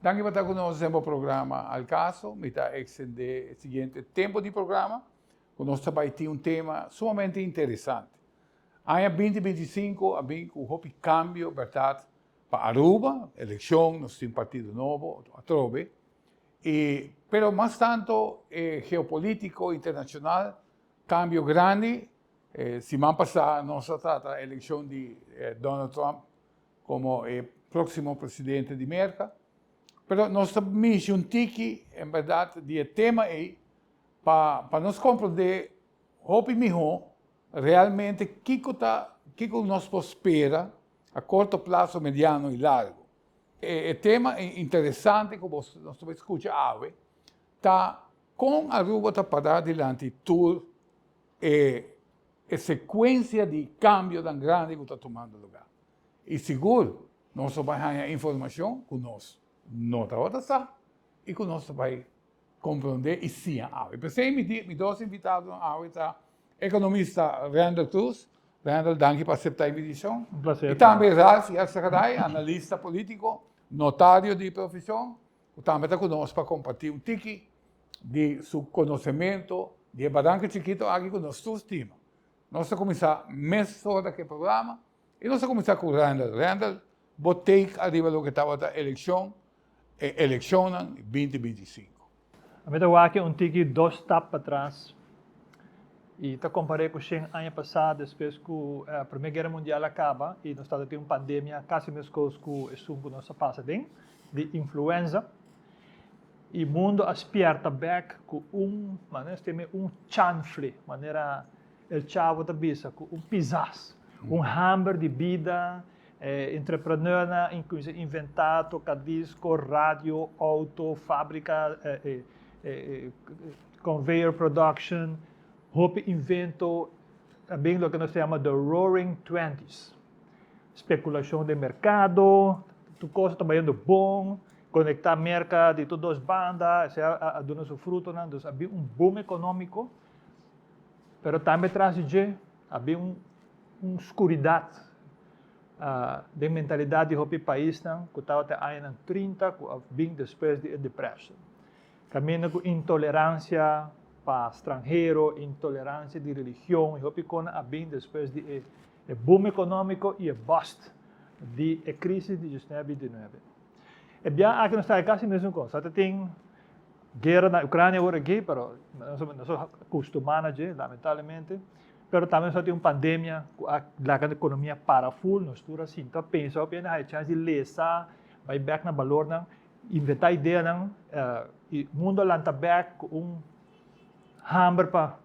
Danki pa ta ku nos den bo programa Al Caso. Mi ta extende e siguiente tempo di programa ku nos ta bai tin un tema sumamente interesante. Aña 2025 a bin ku hopi kambio, bèrdat, pa Aruba, elekshon, nos tin partido nobo atrobe, i pero mas tanto e geopolitico internashonal, kambio grandi. Siman pasá nos a trata elekshon di Donald Trump komo e próksimo presidente di Merka. Pero nos ta mishi un tiki en bèrdat di e tema ei pa pa nos komprondé hopi mihó realmente kiko ta kiko nos por spera a korto plaso, mediano i largo. E tema interesante ku nos ta bai skucha awe ta kon Aruba ta pará dilanti tur e e sekuensia di kambionan grandi ku ta tumando lugá. I sigur nos ta bai haña informashon ku nos no tabata sa i ku nos ta bai komprondé i siña awe. P'esei mi di mi dos invitadonan awe ta ekonomista Randall Cruz. Randall, danki pa aseptá e invitashon. Un plaser. I tambe Ralph Yarzagaray, analista polítiko, notario di profeshon, ku tambe ta ku nos pa kompartí un tiki di su konosementu di e baranka chikito aki ku nos tur stima. Nos ta kuminsá mesora ku e programa i nos ta kuminsá ku Randall. Randall, bo take ariba loke tabata elekshon, e elekshonnan di 2025. Ami ta wak un tiki dos stap patras i ta kompar'é ku shen aña pasá despues ku Promé Guera Mundial a kaba i nos tabata tin un pandemia kasi meskos ku esun ku nos a pasa den, di influenza. I mundo a spierta bek ku un, manera nos teme un chanfle, manera El Chavo ta bisa, ku un pisas, un hamber di bida, e entrepreneurnan a kuminsá inventá tokadisko, radio, outo, fábrika, conveyor production, hopi invento, a bin loke nos ta yama the roaring twenties. Spekulashon den merkado, tur kos ta bayendo bon. Konektá Merka di tur dos banda, esei a duna su frutonan, dus a bin un boom ekonómiko, pero tambe tras di dje a bin un skuridat den mentalidat di hopi paisnan ku tabata e añanan 30 ku a bin despues di e depression. Kaminda ku intoleransia pa stranhero, intoleransia di religion i hopi kosnan a bin despues di e boom ekonómiko i e bust di e krisis di 1929. E bia aki nos ta kasi mesun kos. Sa ta tin guera na Ucrania awor aki, pero nos a kustumá na dje, lamentablemente. Pero tambe nos a tin un pandemia ku a laga ekonomia para ful. Nos tur a sinta pensa hopi hende a haya chans di lesa, bai bèk na balornan, inventá ideanan i mundu a lanta bèk ku un hamber pa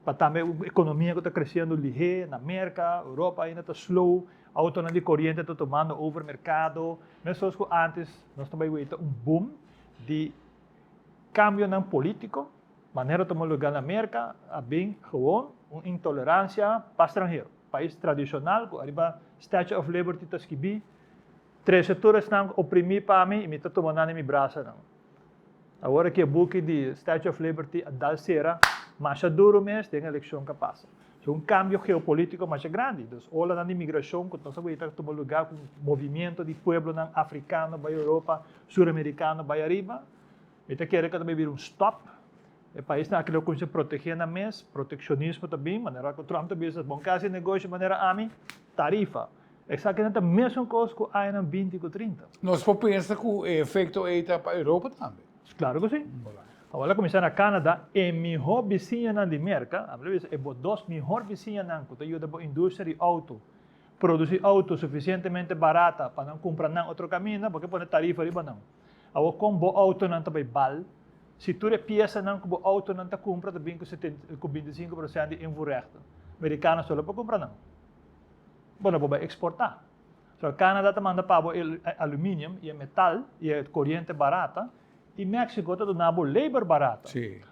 Pa tambe un ekonomia ku ta kresiendo lihé na Merka, Europa ainda ta slow, outonan di koriente ta tumando over merkado. Meskos ku ántes nos ta bai weta un boom di kambionan polítiko, manera tuma lugá na Merka a bin gewoon un intoleransia pa stranhero. Pais tradishonal ku ariba Statue of Liberty ta skibí, Trese tur esnan ku oprimí pa mi i mi ta tuma nan den mi brasanan. Awor aki e buki di Statue of Liberty a dal sera masha duro mes den elekshon ku a pasa. So un kambio geopolitiko masha grandi. Dus olanan di migrashon ku nos a weta ta tuma luga ku movimiento di pueblonan afrikano bai Europa, suramerikano bai ariba. Mi ta kere ku ta bai bira un stop. E paisnan aki lo kuminsá protegé nan mes, protekshonismo ta bin, manera ku Trump ta bisa, bon ke hasi negoshi manera ami, tarifa. Esakinan ta mesun kos ku añanan 20 ku 30. Nos por pensa ku e efekto ei ta pa Europa tambe? Klaro ku si. Awor a kuminsá na Canada, e mihó bisiñanan di Merka, ami ta bisa e bo dos mihor bisiñanan ku ta yuda bo industria di outo produsí outo sufisientemente barata pa nan kumpra nan otro kaminda, bo ke pone tarifa riba nan. Awor kon bo outonan ta bai bal si tur e piesanan ku bo outonan ta kumpra ta bin ku 25% di invoerrechten? Merikano solo por kumpra nan. Bo no por bai eksportá. So Canada ta manda pa bo e aluminium i e metal i e koriente barata i Mexico ta duna bo labor barata.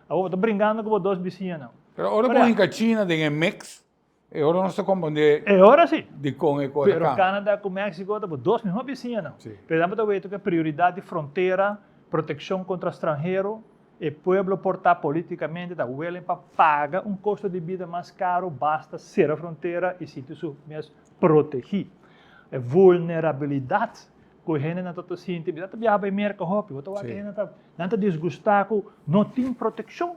Awor bo ta bringando ku bo dos bisiñanan. Pero ora bo hinka China den e mix, e ora nos ta komprondé E ora si. dikon e kos a Pero kambia. Canada ku Mexico ta bo dos mihó bisiñanan. Pero nan bo ta weta ku e prioridat di frontera, protekshon kontra stranhero, E pueblo por ta politicamente ta willing pa paga un costo di bida mas caro basta cera frontera y sinti su mes protegi. E vulnerabilidad Ku hendenan ta ta sinti, mi ta ta biaha bai Merka hopi, bo ta wak hende ta, nan ta disgustá ku no tin protekshon.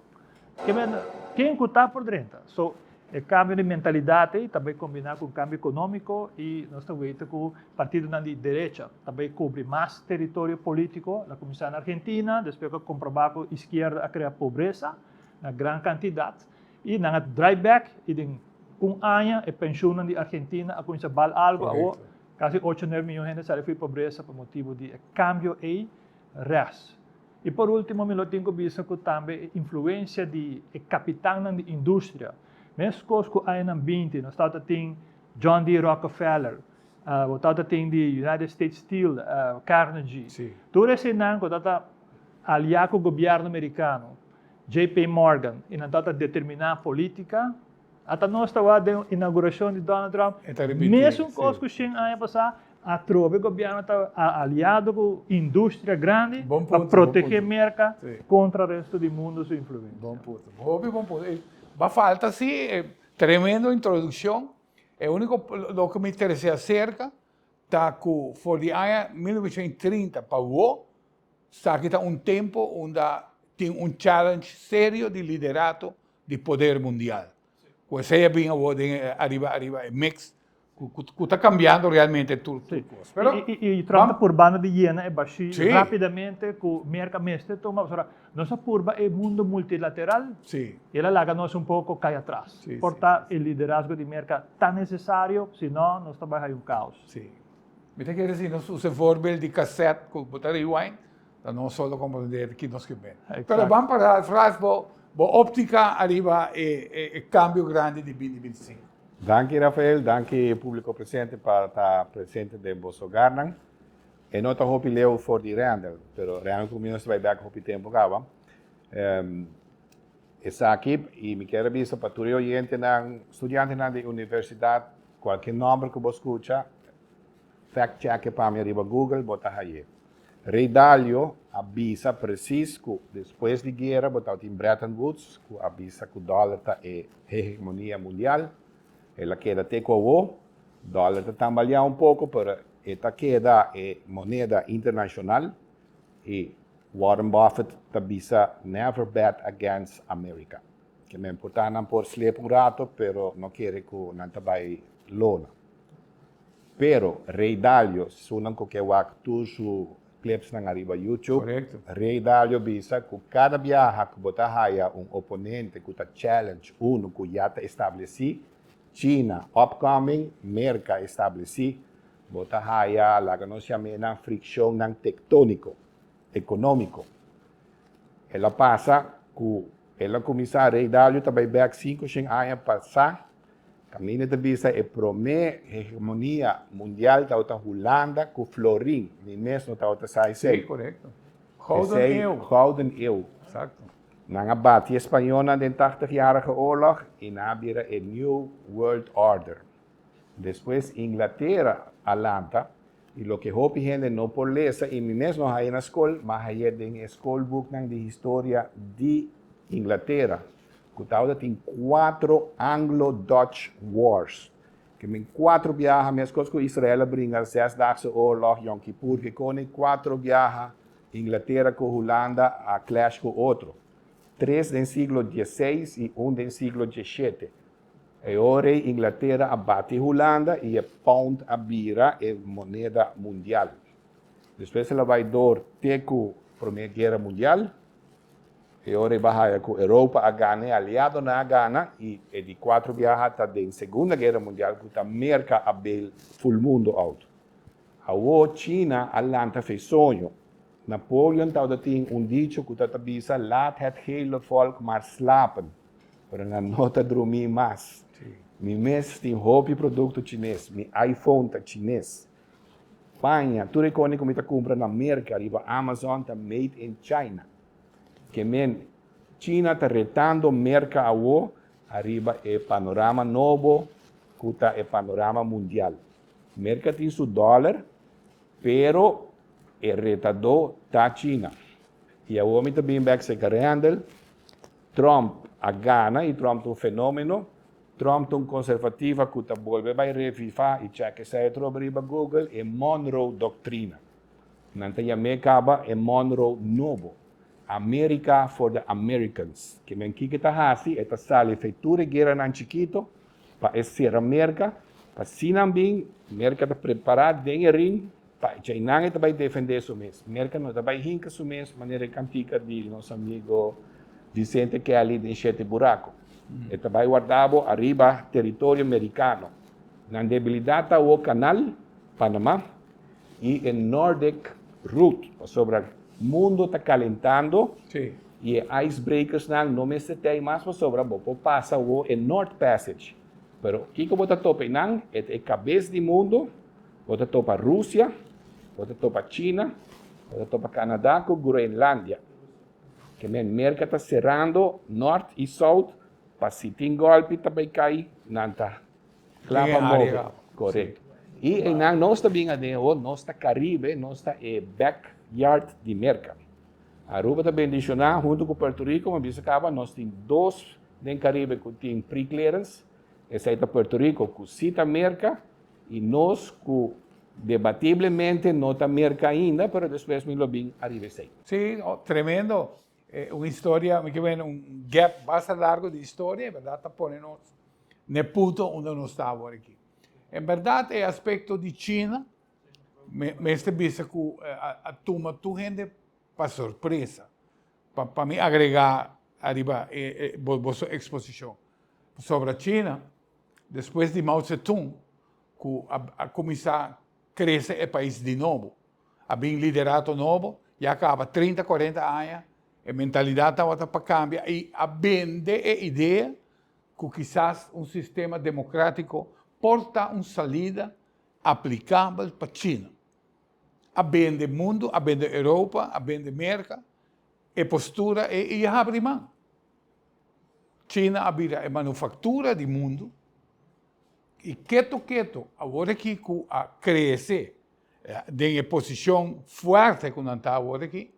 Ke men, ken ku ta por drenta. So, e kambio di mentalidat ei ta bai kombiná ku un kambio ekonómiko i nos ta weta ku partidonan di derecha ta bai kubri mas teritorio polítiko. El a kuminsá na Argentina, despues ku a komprobá ku iskierda a krea pobresa na gran kantidat i nan a drai bèk i den un aña e penshunnan di Argentina a kuminsá bal algu. Awor Kasi ocho nuebe miyon hende sali for di pobresa pa motibu di e kambio ei res. I por ultimo mi lo tin ku bisa ku tambe e influensia di e kapitannan di industria. Meskos ku añanan 20 nos tabata tin John D. Rockefeller, bo tabata tin di United States Steel, Carnegie. Tur eseinan ku tabata aliá ku gobièrnu merikano, JP Morgan, i nan tabata determiná polítika. Ata nos ta wak den inauguracion di Donald Trump, E ta ripiti, mesun cos si. cu 100 aña pasa, atrobe gobierno ta aliado cu industria grandi Bon pa punto, bon protege punto. Merca Si. contra resto di mundo su influencia. Bon punto, hopi bon punto. E ba falta si, e tremendo introduccion. E unico loke mi trece acerca ta cu for di aña 1930 pa awo, Esaki ta un tempo unda tin un challenge serio di liderato di poder mundial. Cu esey a bin awor den e ariba ariba e mix cu ta cambiando realmente tur tur cos. Pero Y Trump ta purbando di yena e bashi rapidamente cu Merca mester tuma pasobra nos a purba e mundo multilateral y el a laga nos un poco cay atras. Por ta e liderazgo di Merca ta necesario, si no nos ta bay hay un caos. Mi ta kere si nos usa e voorbeeld di cassette cu bo ta rewind, ta nos solo comprende ki nos ke bende. Pero ban pa Ralph. Ralph, bo bo optica ariba e e cambio grandi di binti 25. Danki Rafael, danki publico presente pa ta presente den boso hogarnan. E no ta hopi leu for di Randall, pero Randall cu mi nos ta bay bek hopi tempo caba. Esaki, y mi kier a bisa pa tur e oyentenan, studiantenan di universidad, cualkier nomber cu bo scucha, fact check e pa mi ariba Google, bo ta haye. Ray Dalio a bisa precies cu despues di guera bo tabatin Bretton Woods cu a bisa cu dollar ta e hegemonia mundial. El a keda te cu awo. Dollar ta tambalea un poco, pero e ta keda e moneda internacional y Warren Buffett ta bisa never bet against America. Ke men por ta nan por slip un rato pero no kere ku nan ta bai lona. Pero Ray Dalio, esunnan ku ke wak tur su clipsnan ariba YouTube, Ray Dalio bisa ku kada biaha ku bo ta haya un oponente ku ta challenge unu ku ya ta establesi, China upcoming, Merca establesi, Bo ta haya, laga nos yam'é nan frikshonnan tektóniko, ekonómiko. El a pasa ku el a kuminsá, Rei Dalio ta bai bèk 500 aña pasá, kaminda ta bisa e promé hegemonia mundial tabata Hulanda ku florin, mi mes no tabata sa esei. Sí, korekto. Gouden Eeuw. Gouden Eeuw. Eksakto. Nan a bati e spañónan den Tachtigjarige Oorlog i nan a bira e New World Order. Despues Inglatera a lanta y loke hopi hende no por lesa y mi mes no haya na skol, ma haya den e skolboeknan di historia di Inglatera, ku tabata tin cuatro Anglo-Dutch Wars. Ke men cuatro biaha, meskos ku Israel a bringa Zesdaagse Oorlog, Yom Kippur, ke kone cuatro biaha Inglatera ku Hulanda a clash ku otro. Tres den siglo 16 y un den siglo 17. E ora ei Inglatera a bati Hulanda i e pound a bira e moneda mundial. Despues el a bai door te ku Promé Guera Mundial. E ora ei ba haya ku Europa a gana, e aliadonan a gana i e di kuatro biaha ta den Segunda Guera Mundial ku ta Merka a bail ful mundo out. Awor China a lanta fe soño. Napoleon tabata tin un dicho ku ta ta bisa laat het hele volk maar slapen. Pero nan no ta drumí mas. Mi mes tin hopi produkto chines. Mi iPhone ta chines. Paña, tur e koni ku mi ta kumpra na Merka riba Amazon ta made in China. Ke men, China ta retando Merka awo ariba e panorama nobo ku ta e panorama mundial. Merka tin su dòler, pero e retadó ta China. I awo mi ta bin bèk serka Randall. Trump a gana y Trump ta un fenomeno. Trump ta un conservativa cu ta bolbe bay reviva y check esey atrobe riba Google e Monroe Doctrina. Nan ta yam'é kaba e Monroe nobo. America for the Americans. Ke men kiko e ta hasi? E ta sali fei tur e gueranan chikito pa e sera Merka, pa si nan bin, Merka ta prepará den e ring pa djainan e ta bai defendé su mes. Merka no ta bai hinka su mes manera e kantika di nos amigo Vicente Kelly den Shete Buraco. E ta bai warda bo ariba teritorio merikano. Nan debilidat ta awor Kanal Panama i e Nordic Route, pasobra mundo ta kalentando i e icebreakersnan no mester tei mas pasobra bo por pasa awor e North Passage. Pero kiko bo ta topa einan? E ta e kabes di mundo, bo ta topa Rusia, bo ta topa China, bo ta topa Canada ku Groenlandia. Ke men Merka ta serando nort i sout pa si tin golpi ta bai kai nan ta kla pa move. Korekto. I einan nos ta bin aden awor, nos ta Karibe, nos ta e backyard di Merka. Aruba ta bendishoná huntu ku Puerto Rico, mi a bisa kaba nos tin dos den Karibe ku tin pre-clearance, esei ta Puerto Rico ku si ta Merka I nos ku debatiblemente no ta Merka ainda, pero despues mi lo bin ariba esei. Sí, tremendo. Un historia, mi ke wena un gap basta largo di historia, e berdad ta pone nos n'e punto unda nos ta awor aki. En berdad e aspecto di China, mester bisa ku a tuma tur hende pa sorpresa. Pa mi agrega ariba e boso exposicion pasobra China, Despues di Mao Tse-tung ku a kuminsá krese e pais di nobo, a bin liderato nobo, ya kaba trinta, kuarenta aña, e mentalidat tabata pa kambia i a bende e idea ku kisas un sistema demokratiko por ta un salida aplikabel pa China. A bende mundu, a bende Europa, a bende Merka e postura ei i a habri man. China a bira e manufaktura di mundu i keto keto awor aki ku a krese den e posishon fuerte ku nan ta awor aki,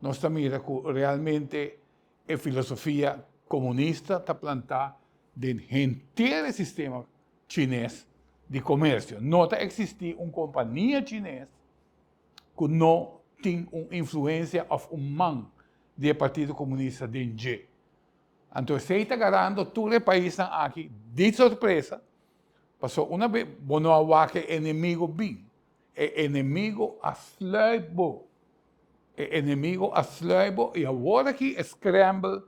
nos ta mira ku realmente e filosofia komunista ta plantá den henter e sistema chines di komersio. No ta eksistí un kompania chines ku no tin un influensia òf un man di e Partido Komunista den dje. Anto esei ta garando tur e paisnan aki di sorpresa, pasobra una be bo no a wak e enemigo bin, e enemigo a sluip bo, e enemigo a sluip bo i awor aki e scramble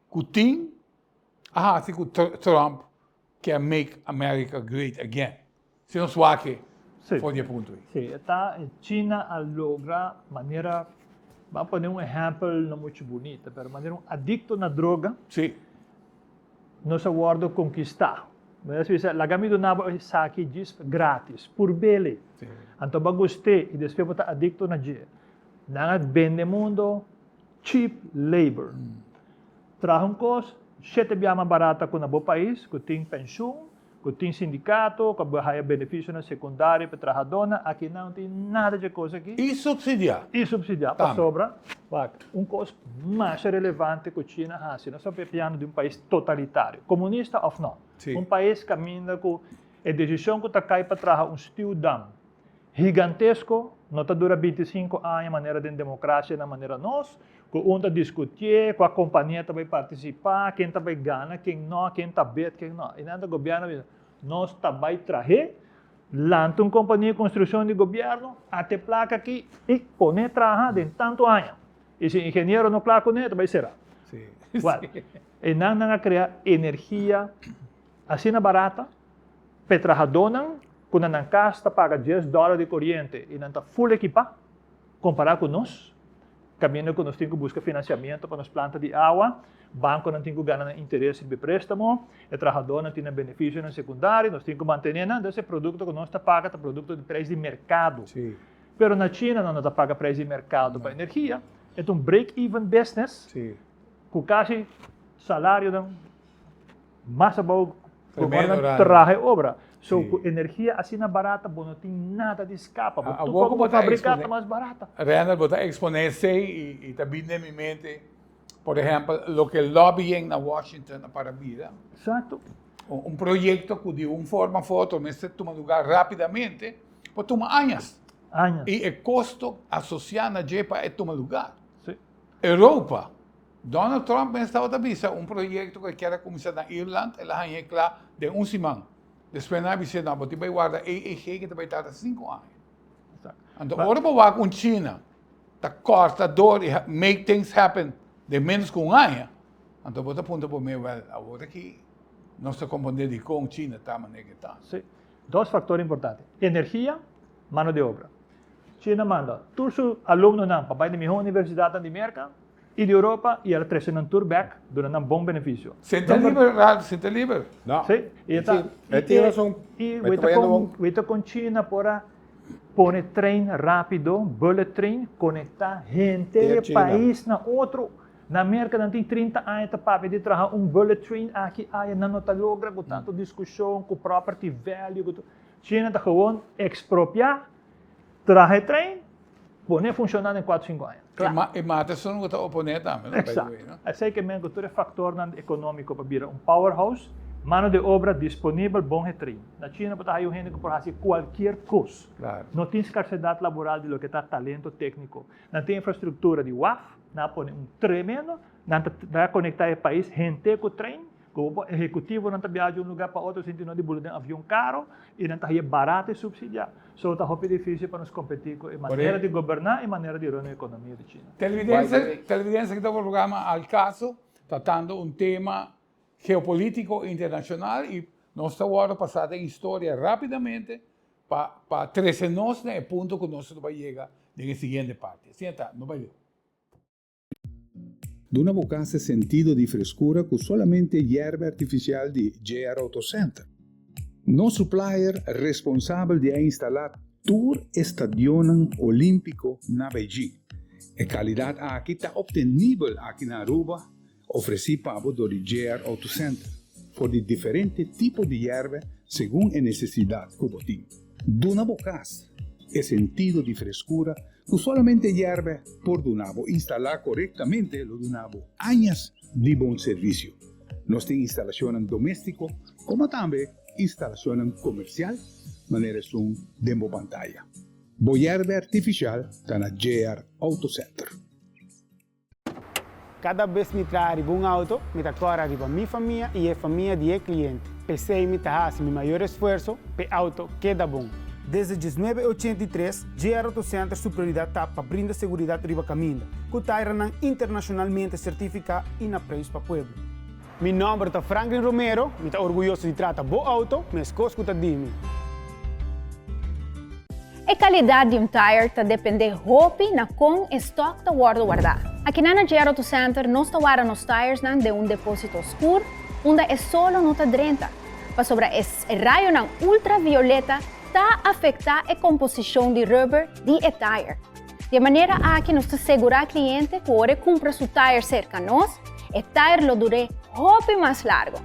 ku tin a hasi ku Trump ke make America great again. Si nos wak e for di e punto ei. Sí, e ta China a logra manera, ban pone un ehèmpel no muchu bunita, pero manera un adikto na droga, nos a wòrdu konkistá. Bo bisa, laga mi duna bo esaki djis grátis, purb'el. Anto bo a gust'é i despues bo ta adikto na dje. Nan a bende mundo cheap labor. Traha un kos shete bia mas barata ku na bo pais, ku tin penshun, ku tin sindikato, ku a haya benefisionan sekundario pa e trahadónan, aki nan no tin nada dje kos aki. I supsidiá. I supsidiá, pasobra, wak, un kos masha relevante ku China hasi, nos ta papiando di un pais totalitario, komunista òf no, un pais kaminda ku e desishon ku ta kai pa traha un stuwdam Higantesko, no ta dura 25 aña manera den demokrasianan manera nos, ku un ta diskutié, kua kompania ta bai partisipá, ken ta bai gana, ken no, ken ta bet, ken no. I nan ta gobièrnu a bisa, nos ta bai trah'é, lanta un kompania di konstrukshon di gobièrnu, ate plaka aki i pon'é traha den tantu aña. I si ingeniero no kla kuné, ta bai sera. Wèl, einan nan a krea energia asina barata, P'e trahadónan ku na nan kas ta paga dies dòler di koriente i nan ta ful ekipá, kompará ku nos, kaminda ku nos tin ku buska finansiamentu pa nos planta di awa, bankonan tin ku gana nan interes riba e préstamo, e trahadónan tin nan benefisionan sekundario, nos tin ku mantené nan, entonces e produkto ku nos ta paga ta produkto di preis di merkado. Pero na China nan no ta paga preis di merkado pa energia, e ta un break-even business ku kasi salarionan Mas abou ku ora nan traha e obra. So ku energia asina barata bo no tin nada di skapa. Bo tur kos ku bo fabrika ta mas barata. Randall, bo ta eksponé esei i ta bini den mi mente, por ehèmpel, loke lobbying na Washington a para bira. Eksakto. Un proyekto ku di un forma òf otro mester tuma lugá rápidamente, por tuma añas. Aña. I e kosto asosiá na dje pa e tuma lugá. Sí. Europa, Donald Trump mes tabata bisa un proyekto ku e kier a kuminsá na Irland, el a haña e kla den un siman. Despues nan a bis'é, no, bo tin bai warda EEG ku ta bai tarda sinku aña. Exacto. Anto ora bo wak un China ta kòrta dor i make things happen den ménos ku un aña, anto bo ta puntra bo mes, wèl, awor aki nos ta komprondé dikon China ta manera ku e ta. Sí. Dos factor importante, energia, mano de obra. China manda tur su alumnonan pa bai di miho universidadnan di Merca y di Europa y el a trece nan tur bek duna nan bon beneficio. Sinta liber, Ralph, sinta liber. No. Sí, y e ta, Sí, e tin razon. y Me ta bayendo bon. weta con China por a pone trein rapido, bullet train, conecta henter Ter e China. pais na otro. Na Merca nan tin 30 aña ta papia di traha un bullet train aki aya, nan no ta logra cu tanto discusion, cu property value, cu tur. China ta gewoon expropia, traha e trein, pone funciona den cuatro cinco aña. Cla. E mata esun cu ta opone tambe, no? By the way, no? Exacto. Esey ke men cu tur e factornan economico pa bira un powerhouse, mano de obra disponibel, bon getrin. Na China bo ta haya un hende cu por haci cualkier cos. Claro. No tin scarcedad laboral di loke ta talento tecnico. Nan tin infrastructura di waf, nan a pone un tremendo, nan ta nan a conecta e pais henter cu trein, cu bo por ehecutivonan ta biaha di un lugar pa otro sin tin no di bula den avion caro y nan ta haye barato y subsidia. So ta hopi dificil pa nos competi cu e manera di goberna y manera di run e economia di China. Televidense, televidense ki ta programa Al Caso, tratando un tema geopolitico internacional y nos ta wordo pasa den historia rapidamente pa pa trece nos na e punto cu nos lo bay yega den e siguiente parti. Asina ta, no bay leu. Duna bo cas e sentido di frescura cu solamente yerba artificial di JR Auto Center. Nos supplier responsabel di a instala tur e stadionnan olimpico na Beijing. E calidad aki ta obtenibel aki na Aruba Ofresí pa bo dor di JR Auto Center for di diferente tipo di yerbe segun e nesesidat ku bo tin. Duna bo kas e sentido di freskura ku solamente yerbe por duna bo. Instalá korektamente lo duna bo añas di bon servisio. Nos tin instalashonnan doméstiko komo tambe instalashonnan komersial manera esun den bo pantaya. Bo yerbe artifisial ta na JR Auto Center. Kada bes mi traha riba un auto, mi ta kòrda riba mi famia i e famia di e kliente. P'esei mi ta hasi mi mayor esfuerso p'e auto keda bon. Desde diesnuebe ochenta i tres, JR Auto Center su prioridat ta pa brinda seguridat riba kaminda, ku tairanan internashonalmente sertifiká i na preis pa pueblo. Mi nòmber ta Franklin Romero, mi ta orguyoso di trata bo auto meskos ku ta di mi. E kalidat di un tire ta dependé hopi na kon e stòk ta wòrdu wardá. Akinan na JR Auto Center nos ta warda nos tiresnan den un depósito skur unda e solo no ta drenta, pasobra e rayonan ultravioleta ta afektá e komposishon di rubber di e tire. Di e manera aki nos ta segurá kliente ku ora e kumpra su tire serka nos, e tire lo dur'é hopi mas largu.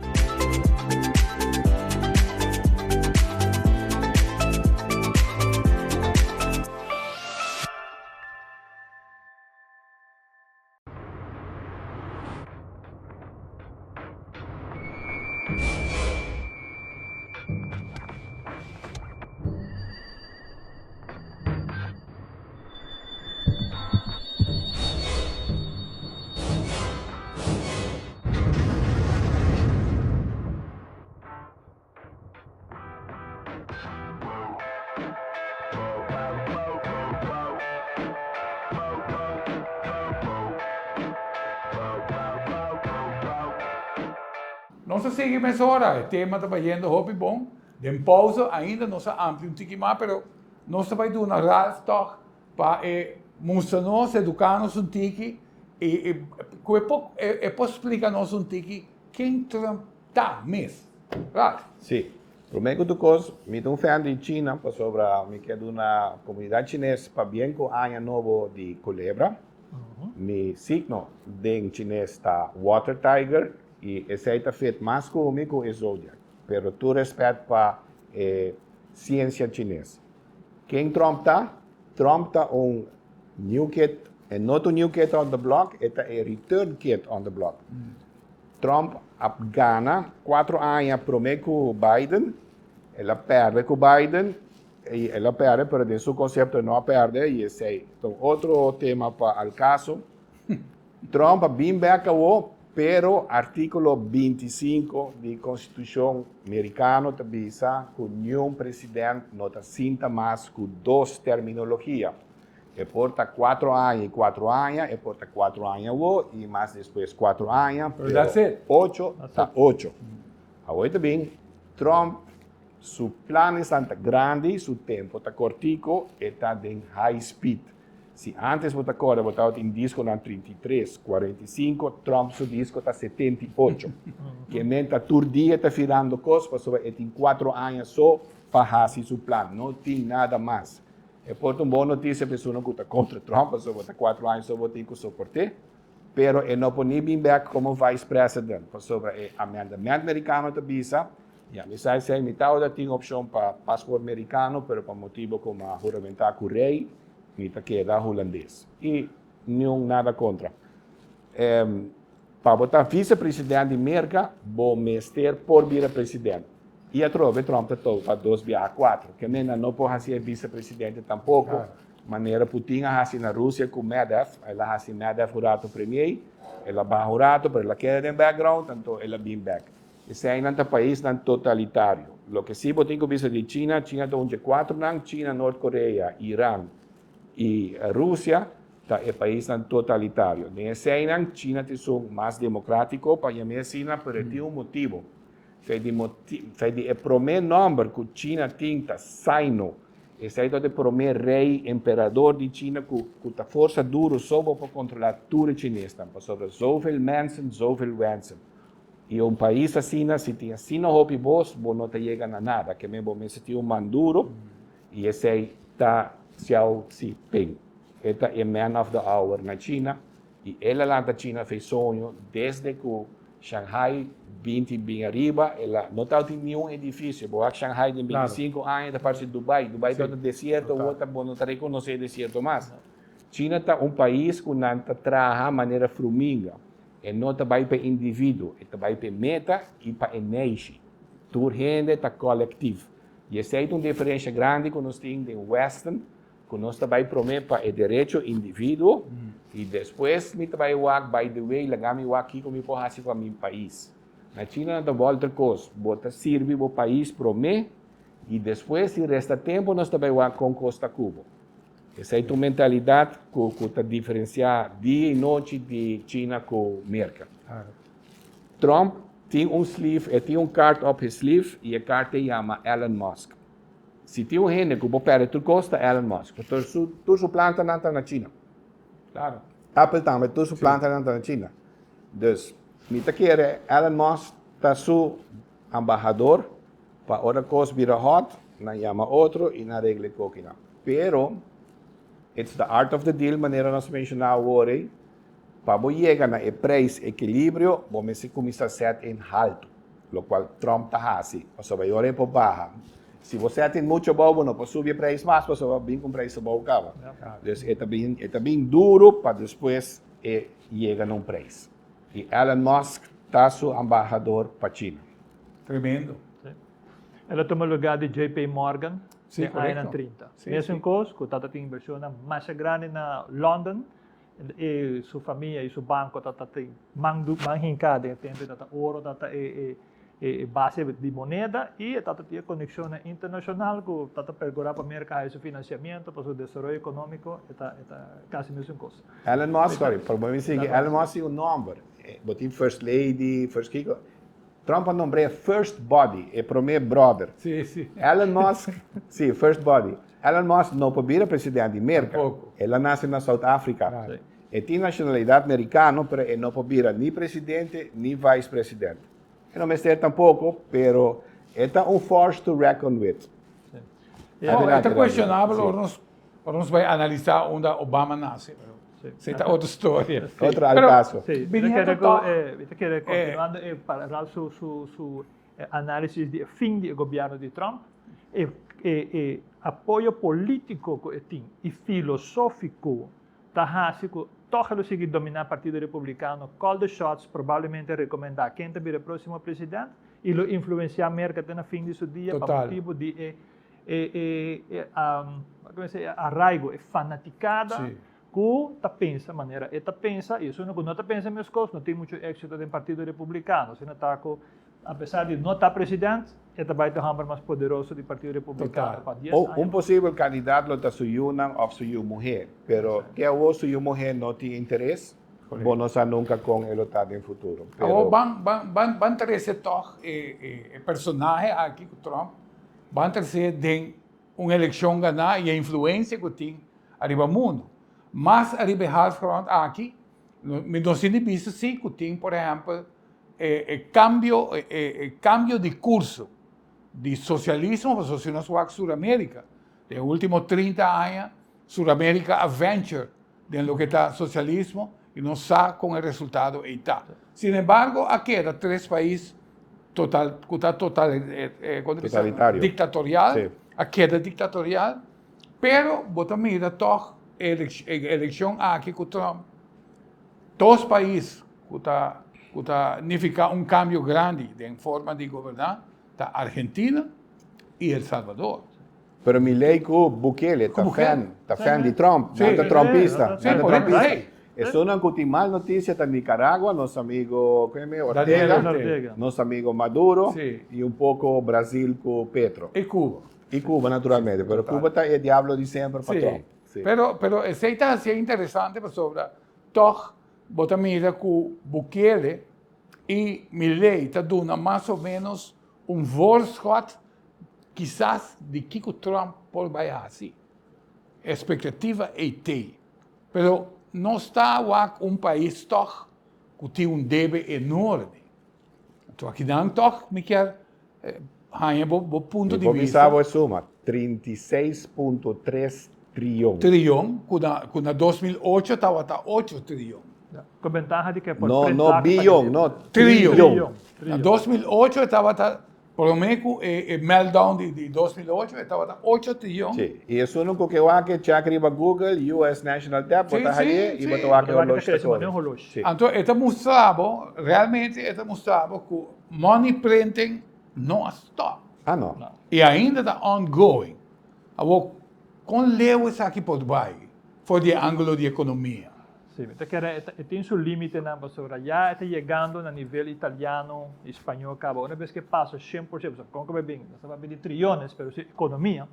Nos a sigui mesora, e tema ta bayendo hopi bon. Den pausa ainda nos a amplia un tiki mas, pero nos ta bay duna Ralph tog pa e mustra nos, educa nos un tiki y cu e por e por splica nos un tiki ken Trump ta mes. Ralph. Sí. Promé ku tur kos, mi ta un fan di China pasobra mi ke duna komunidat chines pabien ku aña nobo di kolebra. Mi signo den chines ta water tiger i esei ta fit mas ku mi ku e zodiac. Pero tur respet pa e siensia chines. Ken Trump ta? Trump ta un new kid, e no ta un new kid on the block, e ta e return kid on the block. Trump a gana cuatro aña prome cu Biden, el a perde cu Biden, I el a perde, pero den su concepto no a perde y esey ta un otro tema pa al caso. Trump a bin bek awo, pero articulo 25 di Constitucion Mericano ta bisa cu niun president no ta sinta mas cu dos terminologia. E por ta cuatro aña y cuatro aña, e por ta cuatro aña awo y mas despues cuatro aña, Pero that's it. Ocho ta ocho. Awo e ta bin Trump Su planesnan ta grandi, su tempo ta cortico, e ta den high speed. Si antes bo ta corda bo tabatin disconan 33, 45, Trump su disco ta 78. Ke men ta tur dia ta firando cos pasobra e tin cuatro aña so pa haci su plan, no tin nada mas. E por ta un bon noticia pa esunnan cu ta contra Trump pasobra ta cuatro aña so bo tin cu soporte. Pero e no por ni bin bek como vice president pasobra e amendament mericano ta bisa Ya, mi sa esei, mi tabata tin opshon pa pasport merikano, pero pa motibu ku mi a huramentá ku rei, mi ta keda hulandes. I niun nada kontra. Pa bo ta visepresident di Merka, bo mester por bira president. I atrobe Trump ta topa dos biaha kuatro. Ke men nan no por hasi e visepresidente tampoko, manera Putin a hasi na Rusia ku Medvedev. El a hasi Medvedev un rato premier, el a baha un rato, pero el a keda den background, anto el a bin bek. Eseinan ta paisnan totalitario. Loke si bo tin ku bisa di China, China ta un dje kuatronan, China, Nort Korea, Iran i Rusia ta e paisnan totalitario. Den eseinan China ta esun mas demokratiko, pa yam'é asina, pero e tin un motibu. Fe di fe di e promé nòmber ku China tin ta Sino. Esei ta e promé rei, emperador di China ku ku ta forsa duru so bo por kontrolá tur e chinesnan, pasobra zoveel mensen, zoveel wensen. I un pais asina, si tin asina hopi bos, bo no ta yega na nada. Ke men bo mester tin un man duro, i esei ta Xiao Xi-ping. E ta e man of the hour na China, i el a lanta China fei soño desde ku Shanghai binti bin ariba, el a no tabatin niun edifisio. Bo wak Shanghai den 25 aña ta parse Dubai. Dubai tabata desierto, awor ta bo no ta rekonosé e desierto mas. China ta un pais ku nan ta traha manera fruminga. E no ta bai pa e individuo, e ta bai pa e meta i pa e neishi. Tur hende ta kolektiv. I esei ta un diferensha grandi ku nos tin den Westen, ku nos ta bai promé pa e derecho individuo i despues mi ta bai wak, by the way, laga mi wak kiko mi por hasi pa mi pais. Na China nan ta bolter kos, bo ta sirbi bo pais promé i despues si resta tempu nos ta bai wak kon kos ta ku bo. Esei ta un mentalidat ku ku ta diferensiá dia i nochi di China ku Merka. Trump tin un sleeve, e tin un kaart op his sleeve i e kaart e yama Elon Musk. Si tin un hende ku por pèrdè tur kos ta Elon Musk, pasobra su tur su plantanan ta na China. Apple tambe tur su plantanan ta na China. Dus mi ta kere Elon Musk ta su ambahador Pa ora kos bira hot, nan yama otro i nan regla e kokinan. Pero, it's the art of the deal manera nos menshoná awor ei, pa bo yega na e prijs ekilibrio, bo mester kuminsá sèt in haltu, lokual Trump ta hasi, pasobra e ora e por baha. Si bo sèt in muchu abou, bo no por subi e prijs mas, pasobra bo bin ku un prijs abou kaba. Dus e ta bin, e ta bin duru pa despues e yega na un prijs. I Elon Musk ta su ambahador pa China. Tremendo. Sí. El a tuma lugar di JP Morgan den añanan 30. Mesun kos ku tata tin invershonnan masha grandi na London e su famia i su banko tata tin man man hinká den e tempu tata oro tata e e base di moneda i e tata tin e konekshonnan internashonal ku tata perkurá pa Merka haya su finansiamiento pa su desaroyo ekonómiko e ta e ta kasi mesun kos. Elon Musk, sorry, por bo mi sigui, Elon Musk tin un nòmber. Bo tin First Lady, First kiko. Trump a nombr'é First Body, e promé brother. Sí, sí. Elon Musk, sí, First Body. Elon Musk no por bira president di Merka. Tampoco. El a nase na South Africa. Claro. E tin nacionalidad mericano, pero e no por bira ni presidente ni vice president. E no mester tampoco, pero e ta un force to reckon with. Sí. Oh, e ta Adelante, cuestionabel sí. ora nos Ora nos bai analisá unda Obama nase, pero esei ta otro storia. Otro al Pero, caso. Sí, mi ta Biniendo kere ku, tòg, eh, mi ta kere kontinuando e para Ralph su su su análisis di e fin di e gobièrnu di Trump, e e e apoyo polítiko ku e tin i filosófiko ta hasi ku tòg e lo sigui dominá Partido Republikano, call the shots, probablemente rekomendá ken ta bira e próksimo president i lo influensiá Merka te na fin di su dia pa Total. motibu di e. E e e e arraigo, e fanaticada ku ta pensa manera e ta pensa i esun ku no ta pensa meskos no tin muchu éksito den Partido Republikano. Asina ta ku apesar di no ta president e ta bai ta hòmber mas poderoso di Partido Republikano pa dies aña. Un posibel kandidat lo ta su yunan òf su yu muhé, pero te awor su yu muhé no tin interes, bo no sa nunka kon e lo ta den futuro. Pero. Awor ban ban ban trese tòg e e personahe aki ku Trump ban trese den un elekshon ganá i e influensia ku tin ariba mundu. Mas ariba e halfgrond aki, mi nos tin di bisa si ku tin por ehèmpel e kambio e kambio di kurso di sosialismo pasobra si nos wak Suramérika den e ultimo 30 aña Suramérika a venture den loke ta sosialismo i nos sa kon e resultado ei ta. Sin embargo a keda tres pais total ku ta total Totalitario. diktatorial a keda diktatorial. Pero bo ta mira tog e eleccion aki cu Trump, dos pais cu ta cu ta nifica un cambio grandi den forma di goberna ta Argentina y El Salvador. Pero Milei cu Bukele ta fan, ta fan di Trump, nan ta Trumpista, nan ta Trumpista. Esunnan cu tin mal noticia ta Nicaragua, nos amigo Ortega, nos amigo Maduro y un poco Brasil cu Petro. Y Cuba. Y Cuba naturalmente, pero Cuba ta e diablo di semper pa Trump. Sí. Pero, pero esey ta hacié interesante pasobra toch bo ta mira cu Bukele y Milei ta duna mas o menos un voorschot kisas di kico Trump por bay haci. Expectativa ey tey. Pero nos ta wak un pais toch cu tin un debe enorme. Anto akinan toch mi kier haña bo bo punto di Mi por vista. bisa bo e suma, 36.3 trion. Trion, ku na ku na 2008 tabata ocho trion. Ku bentaha di ke por No, print no plaka pa bion, hende. no, Trion. trion. Na 2008 e tabata Prome ku e meltdown di 2008 e tabata ocho trion. Sí, i esun ku ke wak e check riba Google, US National Debt, bo ta haye i bo ta wak e horloge ta kore. Sí. Anto e ta mustra bo, realmente e ta mustra bo ku money printing no a stop. Ah no. I ainda ta ongoing. Awor, kon leu esaki por bai for di e angulo di ekonomia? Sí, mi ta kere e tin su límitenan pasobra ya e ta yegando na nivel italiano i spañol kaba. Una bes ke pasa 100%, pasobra kon ku bai bin, nos ta papia di triones, pero su ekonomia,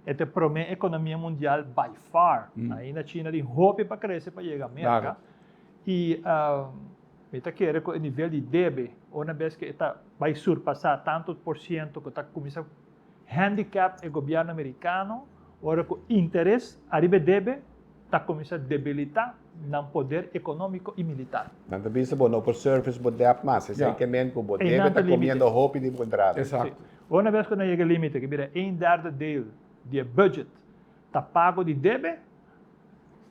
e ta e promé ekonomia mundial by far. Ainda China tin hopi pa krese pa yega Merka. I mi ta kere ku e nivel di debe, una bes ke e ta bai surpasá tantu por siento ku ta kuminsá handicap e gobièrnu merikano ora ku interes ariba e debe ta kuminsá debilitá nan poder ekonómiko i militar. Nan ta bisa bo no por service bo debt mas, esei ke men ku bo debe ta komiendo hopi di bo entrada. Sí. Una bes ku nan yega e límite ku bira een derde deel di e budget ta pago di debe,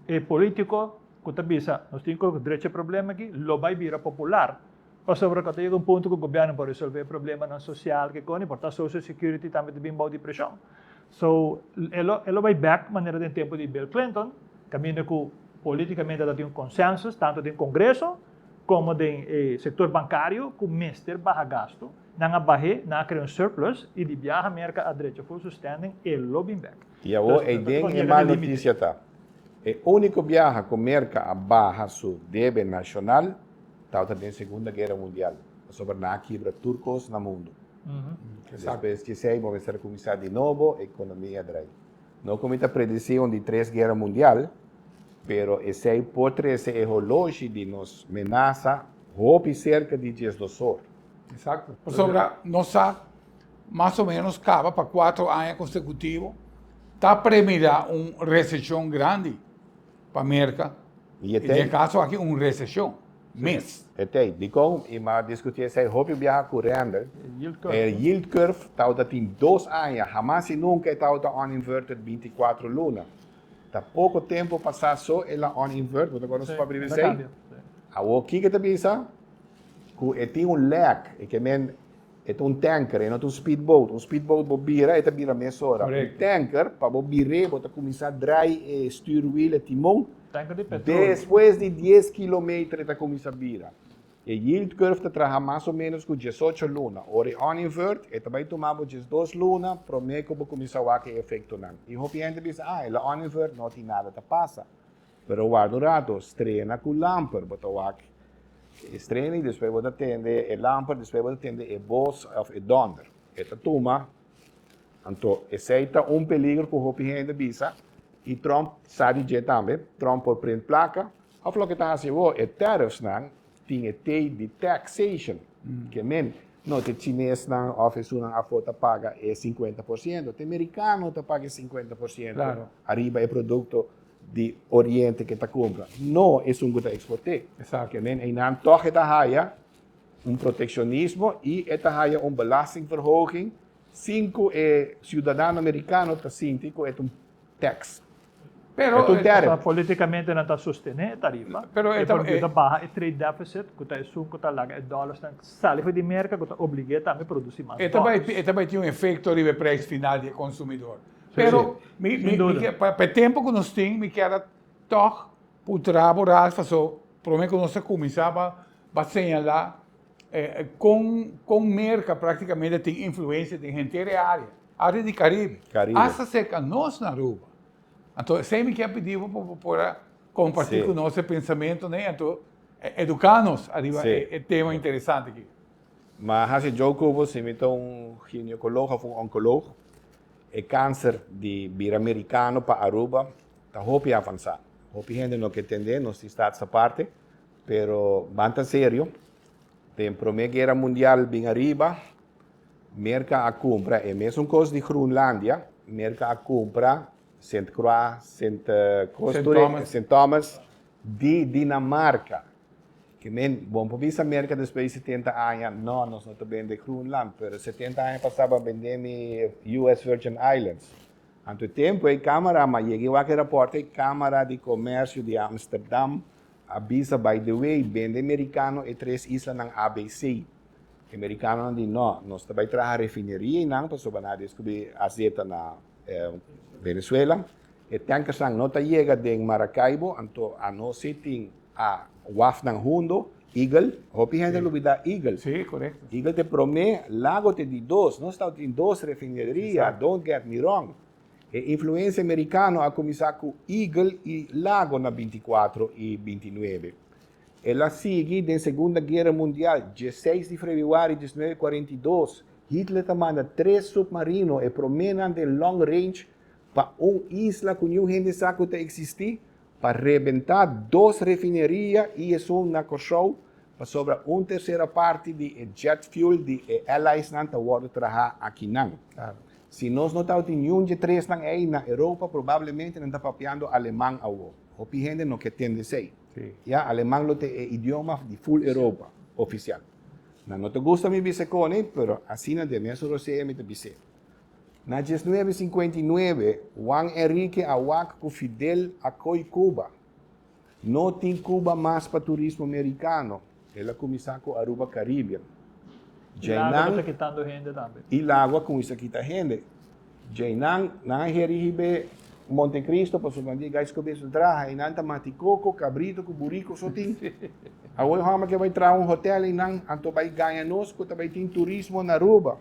e polítiko ku ta bisa nos tin ku drecha e problema aki lo bai bira popular. Pasobra ku ta yega un punto ku gobièrnu por resolvé e problemanan sosial ke koni, por ta Social Security tambe ta bin bou di preshon. So, e lo e lo bai bèk manera den tempu di Bill Clinton, kaminda ku polítikamente ta tin un konsensus tantu den Kongreso komo den e sektor bankario ku mester baha gastu. Nan a bah'é, nan a krea un surplus i di biaha Merka a drecha full su standing, e lo bin bèk. I awor ei den e mal notisia ta, e úniko biaha ku Merka a baha su debe nashonal Tabata den Segunda Guera Mundial, pasobra nan a kibra tur kos na mundu. Despues di esei bo mester a kuminsá di nobo, ekonomia drai. No ku mi ta predisí un di tres guera mundial, pero esei por trese e holoshi di nos menasa hopi serka di 12 or. Exacto. Pasobra nos sa mas o menos kaba pa cuatro aña consecutivo ta premira un recesion grandi pa Merka I i den e kaso aki un reseshon mes. E tei, dikon i m'a diskutí esei hopi biaha ku Randall, e yield curve tabata tin dos aña, hamas i nunka e tabata uninverted 24 luna. Ta poko tempu pasá so el a uninvert, bo ta kòrda su papia riba esei? Awor kiko ta bisa? Ku e tin un lag, e ke men E ta un tanker, e no ta un speedboat. Un speedboat bo bira, e ta bira mesora. Un tanker, pa bo bir'é, bo ta kuminsá drai e stuurwiel, e timon. Tanker di petroleo. Despues di dies kilometer e ta kuminsá bira. E yield curve ta traha mas o menos ku 18 luna. Ora e on-invert, e ta bai tuma bo 12 luna promé ku bo kuminsá wak e efektonan. I hopi hende bisa, ah, el a on-invert, no tin nada ta pasa. Pero warda un rato, strena ku lamper, bo ta wak e strena i despues bo ta tende e lamper, despues bo ta tende e bos òf e dònder. E ta tuma. Anto esei ta un peligro ku hopi hende bisa i Trump sa di dje tambe. Trump por print plaka òf loke ta hasi awor, e tariffsnan tin e T di taxation, ke men no ta e chinesnan òf esunnan afó ta paga e 50%, ta e merikano ta paga e 50% ariba e produkto di oriente ke ta kumpra, no esun ku ta eksport'é. Ke men einan tòg e ta haya un protekshionismo i e ta haya un belastingverhoging sin ku e siudadano merikano ta sinti ku e ta un tax. Pero E ta un tariff. Politikamente nan ta sostené e tarifa. Pero e e ta por yuda baha e trade deficit ku ta esun ku ta laga e dòlersnan sali for di Merka ku ta oblig'é tambe produsí mas E ta bai dòlers. e ta bai tin un efekto riba e prijs final di e konsumidor. Pero mi Sin mi duda. ke pa e tempu ku nos tin mi kier a tòg puntra bo Ralph paso promé ku nos a kuminsá pa pa señalá kon kon Merka práktikamente tin influensia den henter e área, área di Karibe, Karibe. asta serka nos na Aruba. Anto esei mi kier pidi bo pa bo por a kompartí ku nos e pensamentunan ei, anto eduká nos ariba e tema interesante aki. Ma hasi joke ku bo si mi ta un ginekoloog òf un onkoloog, e kanser di bira merikano pa Aruba ta hopi avansá. Hopi hende no ke tendé, nos tin status aparte. Pero ban ta serio, den Prome Guera Mundial bin ariba, Merka a kumpra e mesun kos di Groenlandia, Merka a kumpra Sint Croix, Sint kos tur e, Sint Thomas di Dinamarka. Ke men, bon por bisa Merka despues di 70 aña, no, nos no ta bende Groenland, pero 70 aña pasá bo a bende mi US Virgin Islands. Anto e tempu ei Kamara, m'a yega i wak e rapòrt ei, Kamara di Komersio di Amsterdam A bisa by the way, bende merikano e tres islanan ABC. E merikanonan di no, nos ta bai traha refineria einan pasobra nan a deskubrí azeta na Venezuela. E tankersnan no ta yega den Maracaibo, anto anos si tin a wafnan hundo, Eagle, hopi hende lubida Eagle. Sí, korekto. Eagle ta e promé, Lago ta e di dos. Nos ta tin dos refineria, don't get me wrong. E influensia merikano a kuminsá ku Eagle i Lago na 24 i 29. El a sigui den Segunda Guera Mundial, 16 di febrüari 1942, Hitler ta manda tres supmarino, e proménan den long range, pa un isla ku niun hende sa ku ta eksistí, pa rebentá dos refineria i esun na Kòrsou, pasobra un tersera parti di e jet fuel di e Alliesnan ta wòrdu trahá akinan. Si nos no tabatin niun dje tresnan ei na Europa, probablemente nan ta papiando aleman awo. Hopi hende no ke tende esei. Ya, aleman lo ta e idioma di full Europa, ofisial. Nan no ta gusta mi bisa koni, pero asina den mesun rosea mi ta bis'é. Na 1959, Juan Enrique a wak ku Fidel a koi Cuba. No tin Cuba mas pa turismo mericano. El a cuminsa cu Aruba Caribbean. Djeinan ta kitando hende tambe. Y Lago a cuminsa kita hende. Djeinan, nan a heri hibe Montecristo pasobra nan di e gais comiensa ta traha. Einan ta mati coco, cabrito cu burico so tin. Awor e homber ke bay traha un hotel einan, anto bay gaña nos cu ta bay tin turismo na Aruba.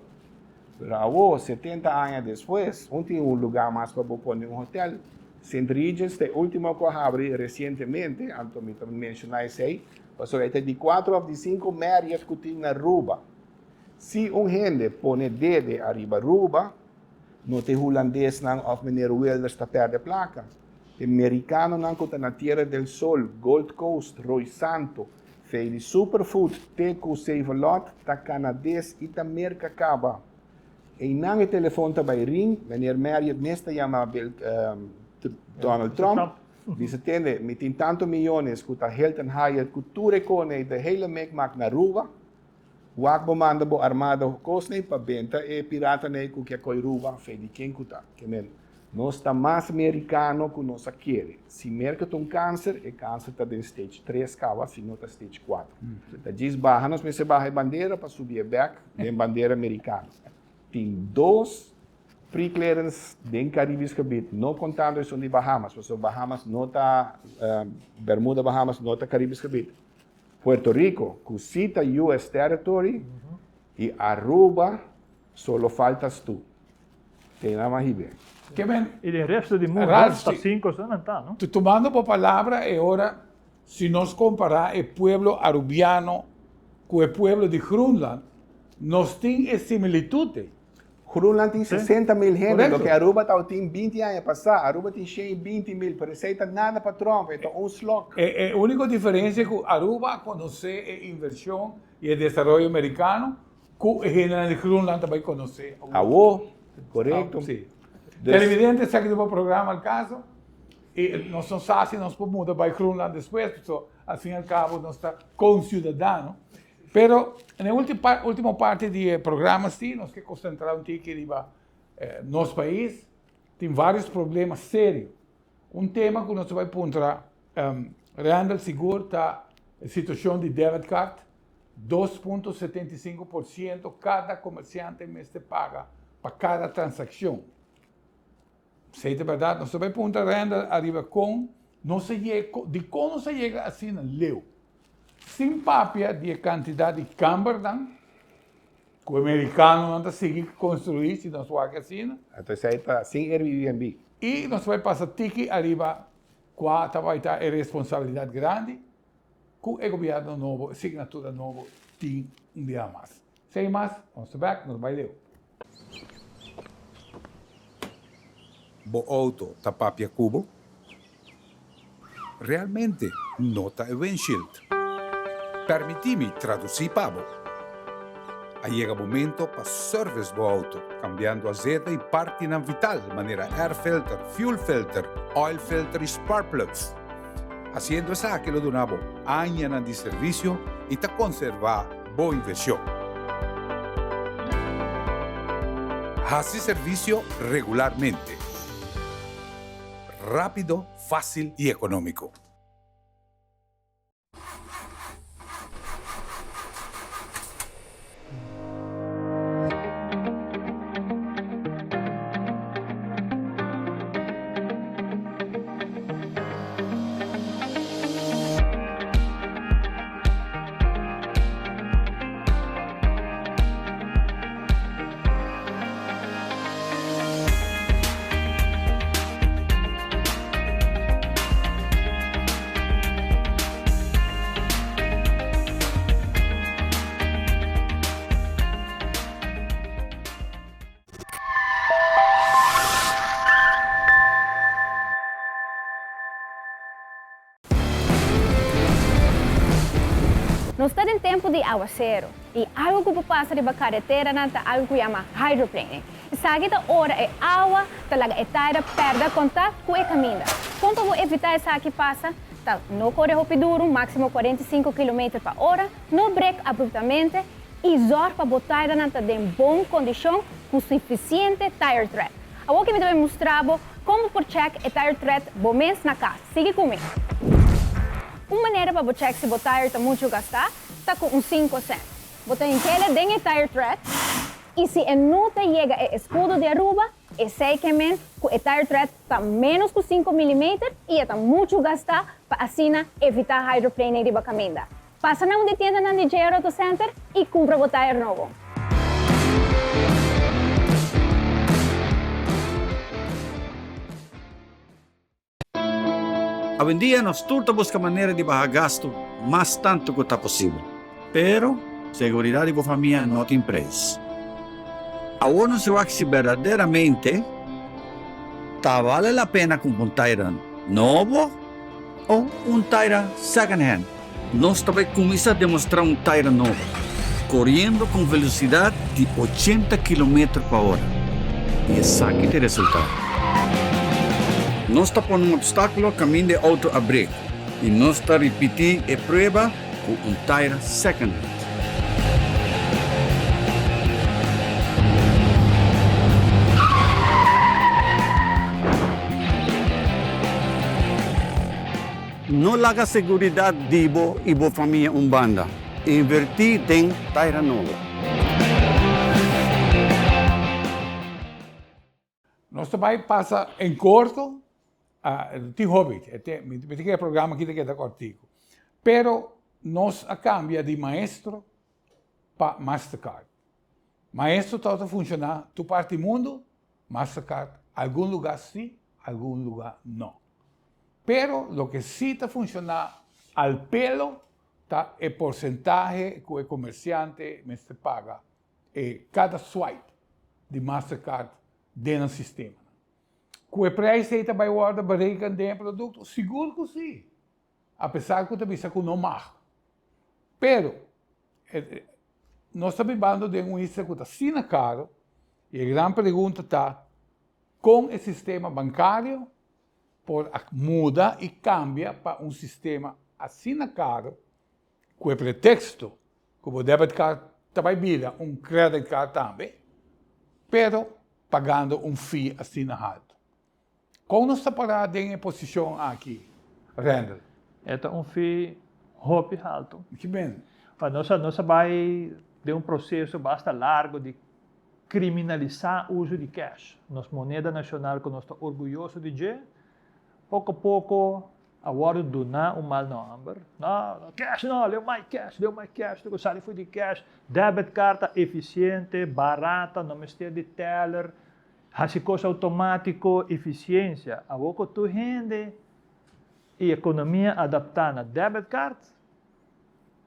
Pero awor, 70 aña despues, un tin un lugá mas pa bo pone un hotel. Sint Regis ta e último ku a habri resientemente, anto mi ta menshoná esei, pasobra e ta di kuater òf di sinku Marriott ku tin na Aruba. Si un hende pone dede ariba Aruba, no ta e hulandesnan òf meneer Wilders ta pèrdè plaka. E merikanonan ku ta na Tierra del Sol, Gold Coast, Rooi Santo, Fei di Superfood te ku Save-A-Lot ta Kanades i ta Merka kaba. Einan e telefon ta bai ring, meneer Marriott mes ta yama Bill, Donald Trump, bisa tende, mi tin tanto miyones ku ta Hilton Hyatt ku tur e kone de hele mikmak na Aruba, wak bo manda bo armada kosnan pa benta e piratanan ku ke koi Aruba, fei di ken ku ta. Ke men, Nos ta mas merikano ku nos a kere. Si Merka ta un kanser, e kanser ta den stage tres kaba, si no ta stage kuater. Ta djis baha nos mester baha e bandera pa subi e bek den bandera merikano. Tin dos pre-clearance den Caribisch gebied, no kontando esun di Bahamas, pasobra Bahamas no ta, Bermuda Bahamas no ta Caribisch gebied. Puerto Rico, ku si ta US territory, i Aruba, solo faltas tu. Te nan a hib'é. Ke men. I den resto di mundu Ralph, ta si. sinku so nan ta, no? Tumando bo palabra e ora, si nos kompará e pueblo arubiano ku e pueblo di Groenland, nos tin e similitut ei. Groenland tin 60 mil hende, Correcto. loke Aruba tabatin 20 aña pasá. Aruba tin 120 mil, pero esei ta nada pa Trump, e ta un slok. E úniko diferensia ku Aruba a konosé e invershon i e desaroyo merikano ku e hendenan di Groenland ta bai konosé awor. Awor, korekto. Sí. Dus. Televidente, esaki ta bo programa Al Caso i nos no sa si nos por muda bai Groenland despues, pasobra al fin i al kabo nos ta konsiudadano. Pero na e ultimo parti di e programa si nos ke konsentrá un tiki riba nos pais. Tin varios problema serio. Un tema ku nos ta bai puntra Randall sigur ta e situashon di debit card, 2.75% kada komersiante mester paga pa kada transakshon. Esei ta bèrdat. Nos ta bai puntra Randall ariba kon nos a yega, dikon nos a yega asina leu. Sin papia di e kantidat di kambernan ku e merikanonan ta sigui konstruí, si nos wak asina. Anto esei ta sin Airbnb. I nos ta bai pasa tiki ariba kua ta bai ta e responsabilidat grandi ku e gobièrnu nobo, e signatura nobo tin un bia mas. Sin mas, nos ta bèk, nos bai leu. Bo auto ta papia ku bo? Realmente no ta e windshield. Permití mi tradusí pa bo. A yega momento pa service bo auto, cambiando azeta y partinan vital manera air filter, fuel filter, oil filter y spark plugs. Haciendo esaki lo duna bo añanan di servicio y ta conserva bo inversion. Haci servicio regularmente. Rápido, fácil y económico. Nos ta den tempu di awaseru i algu ku por pasa riba kareteranan ta algu ku yama hydroplaning. Esaki ta ora e awa ta laga e taira pèrdè kontakt ku e kaminda. Kon pa bo evitá esaki pasa ta no kore hopi duru, máksimo 45 kilometer pa ora, no brek abruptamente i zòrg pa bo tairanan ta den bon kondishon ku sufisiente tire tread. Awor ki mi ta bai mustra bo kon bo por chèk e tire tread bo mes na kas. Sigui ku mi! Un manera pa bo chèk si bo tire ta muchu gastá ta ku un sinku sènt. Bo ta hink'el den e tire tread i si e no ta yega e eskudo di Aruba, esei ke men ku e tire tread ta ménos ku sinku milimeter i e ta muchu gastá pa asina evitá hydroplaning riba kaminda. Pasa na un di tiendanan di JR Auto Center i kumpra bo tayer nobo. Awendia nos tur ta buska manera di baha gastu mas tantu ku ta posibel. Pero, seguridat di bo famia no tin preis. Awor nos wak si berdaderamente ta bale la pena kumpra un tayer nobo o un tayer second hand. Nos ta bai kuminsá demostrá un taira nobo, koriendo ku un velosidat di ochenta kilometer pa ora. I esaki ta e resultado. Nos ta pone un opstákulo kaminda e outo a brek i nos ta ripití e prueba ku un taira second hand. No laga seguridat di bo i bo famia un banda. Invertí den taira nobo. Nos ta bai pasa en korto, tin hopi, mi ta kere programa aki ta keda kortiku. Pero. Nos a kambia di Maestro pa Mastercard. Maestro tabata funshoná tur parti mundu, Mastercard algun lugá sí, algun lugá no. Pero loke sí ta funshoná al pelo ta e porsentahe ku e komersiante mester paga e kada swipe di Mastercard den nan sistemanan. Ku e preis ei ta bai wòrdu bereken den e produkto? Sigur ku sí! Apesar ku ta bisa ku no mag. Pero, nos ta bibando den un isla ku ta asina karo i e gran pregunta ta kon e sistema bankario por a muda i kambia pa un sistema asina karo ku e preteksto ku bo debit card ta bai bira un credit card tambe, pero pagando un fee asina haltu. Kon nos ta pará den e posishon aki, Randall? E ta un fee hopi haltu. Ki ben? Pa nos a nos a bai den un proseso basta largo di kriminalisá uso di cash. Nos moneda nashonal ku nos ta orguyoso di dje, poko poko a wòrdu duná un mal nòmber. No, no, cash no, leu mai cash, leu mai cash, tur ku sali for di cash. Debit card ta efisiente, barata, no mester di teller. Hasi kos outomátiko, efisiensia. Awor ku tur hende i ekonomia adaptá na debit card,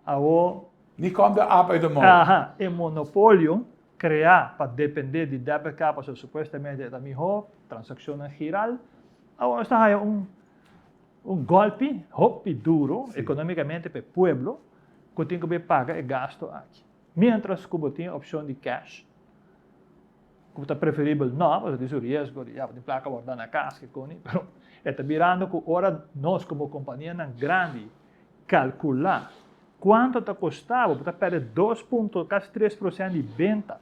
awor. Ni kom de app uit de mouw. Aha, e monopolio kreá pa dependé di debit card pasobra supuestamente e ta mihó, transakshonnan giral, awor nos ta haya un un gòlpi hopi duro ekonomikamente pa e pueblo ku tin ku bai paga e gasto aki. Miéntras ku bo tin e opshon di cash. Ku ta preferibel no, pasobra tin su riesgo di ya bo tin plaka wòrda na kas ke koni, pero e ta birando ku ora nos komo kompanianan grandi kalkulá kuantu ta kosta bo, bo ta pèrdè dos punto kasi 3% di benta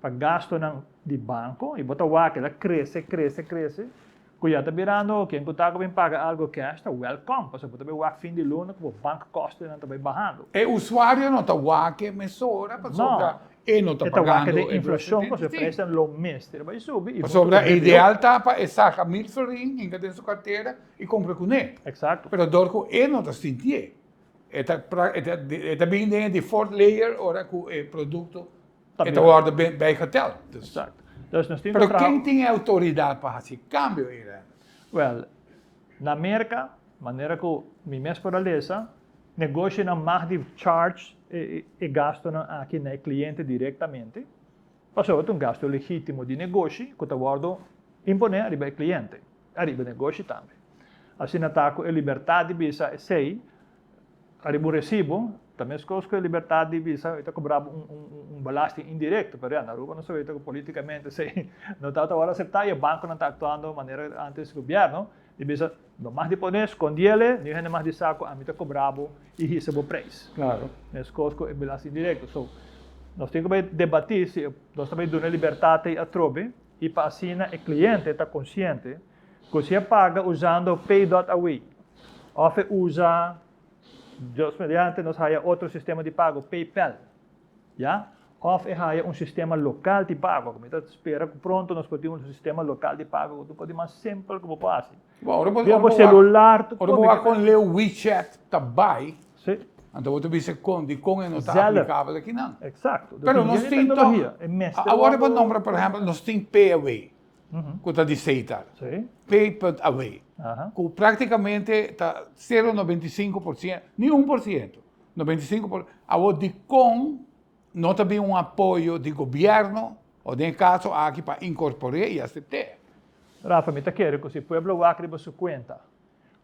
pa gastonan di banko i bo ta wak el a krese krese krese ku ya ta birando ken ku ta ku bin paga algu kèsh ta wèlkòm pasobra bo ta bai wak fin di luna ku bo bankkòstennan ta bai bahando. E usuario no ta wak e mesora pasobra e no ta E ta wak pagando den e inflashon pasobra e 2,75. preisnan lo mester bai subi i huntu ku Pasobra e e ideal ta pa e saka mil florin hinka den su kartera i kumpra kuné. Eksakto. Pero dor ku e no ta sintié e ta e ta bin den e di fourth layer ora ku e produkto Ta E ta bira. wòrdu bijgeteld. Dus. Exacto. Dus nos tin ku Pero traha. ken tin e outoridat pa hasi kambio ei, Randall? Wèl, na Merka, manera ku mi mes por a lesa, negoshinan mag di charge e e gastunan aki na e kliente direktamente, pasobra ta un gastu legítimo di negoshi ku ta wòrdu imponé ariba e kliente, ariba e negoshi tambe. Asina ta ku e libertat di bisa esei Ariba un recibo, ta mescos cu e libertad di bisa e ta cobra bo un un belasting indirecto, pero ya na Aruba nos ta weta cu politicamente esey no ta worde acepta y e banconan ta actuando manera antes gobierno di bisa no mag di pone scondiele, niun hende mag di sa cu ami ta cobra bo y hisa bo prijs. Claro. Mescos cu e belasting indirecto. So, nos tin cu bay debati si nos ta bay duna e libertad ey atrobe y pa asina e cliente ta consciente Ku si e paga usando pay.away òf e usa, Dios mediante nos haya otro sistema di pago, PayPal, ya, òf e haya un sistema lokal di pago, ku mi ta spera ku pronto nos por tin un sistema lokal di pago ku ta un poko di mas simpel ku bo por hasi. Bon, ora bo Via bo celular, tur ora bo kos. wak kon leu WeChat ta bai, Sí. anto bo ta bisa kon dikon e no ta Zelle. aplikabel akinan. Eksakto. Pero nos tin tòg, E mester awor bo wòrdu. nombra por ehèmpel nos tin PayAway. ku ta di Seitar, Pay Put Away, ku práktikamente ta sero 95%, ni 1%, 95%. Awor dikon no ta bin un apoyo di gobièrnu o den e kaso aki pa inkorpor'é i asept'é? Rafa, mi ta kere ku si pueblo wak riba su kuenta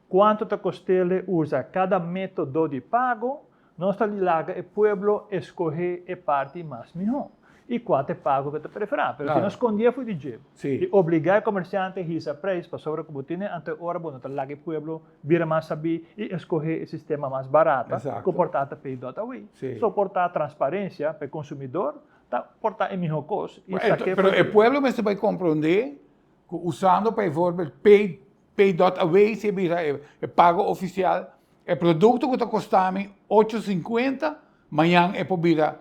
Cuanto ta costele usa cada metodo di pago, nos ta laga e pueblo escoge e parti mas miho y cua ta e pago cu ta prefera. Pero si nos scondié for di dje y obliga e comerciante hisa prijs pasobra cu bo tene anto e ora bo no ta laga e pueblo bira mas sabí y escoge e sistema mas barata cu por ta ta pay dot away. So por ta transparencia pa e consumidor ta por ta e miho cos y saque Pero e pueblo mester bay comprende cu usando bijvoorbeeld pay Pay dot away si e bira e pago ofisial, e produkto ku ta kosta mi ocho sinkuenta, mañan e por bira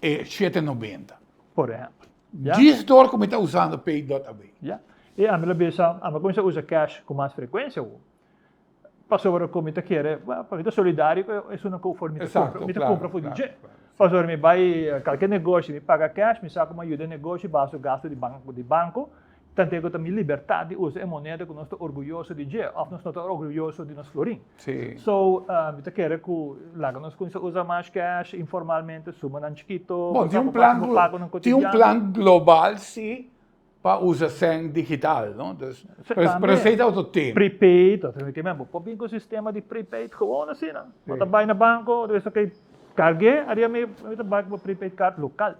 e shete nobenta. Por ehèmpel. Ya. Djis dor ku mi ta usando pay dot away. Ya. I ami lo bisa, ami a kuminsá usa cash ku mas frekuensia awor. Pasobra ku mi ta kere, pa mi ta solidario ku esunnan ku for mi ta kumpra, mi ta kumpra for di dje. Pasobra mi bai kalke negoshi, mi paga cash, mi sa ku mi a yuda e negoshi baha su gastu di di banko, tant'e ku ta mi libertat di usa e moneda ku nos ta orguyoso di dje òf nos no ta orguyoso di nos florin. So, mi ta kere ku laga nos kuminsá usa mas cash informalmente, sumanan chikito, Bon, tin un plan, tin un plan global si Pa usa sèn digital, no? Dus, pero esei ta otro tema. Prepaid, otro tema. Bo por bin ku sistema di prepaid gewoon asina. Bo ta bai na banko, bo bisa oke, karg'é, ariba mi mi ta bai ku bo prepaid card lokal.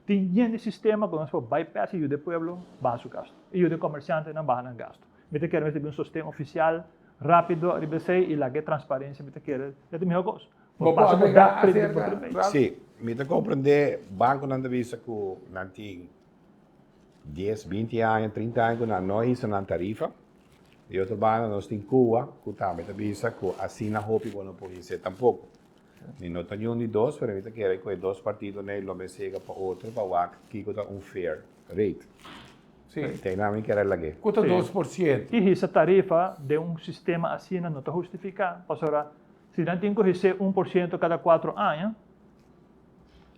Tin yen di sistema ku nos por bypass i yuda e pueblo baha su gastu. I yuda e komersiantenan baha nan gastu. Mi ta kere mester bin un sosten ofisial rápido ariba esei i laga e transparensia mi ta kere e ta mihó kos. Bo por agregá aserka? Sí, mi ta komprendé bankonan ta bisa ku nan tin Dies, binti aña, trinta aña ku nan no a hisa nan tarifa. Di otro banda nos tin Cuba ku tambe ta bisa ku asina hopi bo no por his'é tampoko. Mi no ta niun di dos pero mi ta kere ku e dos partidonan ei lo mester yega pa otro pa wak kiko ta un fair rate. Sí. Te nan mi kere lag'é. Ku ta 2%. I hisa tarifa den un sistema asina no ta hustifiká pasobra si nan tin ku his'é 1% kada kuatro aña,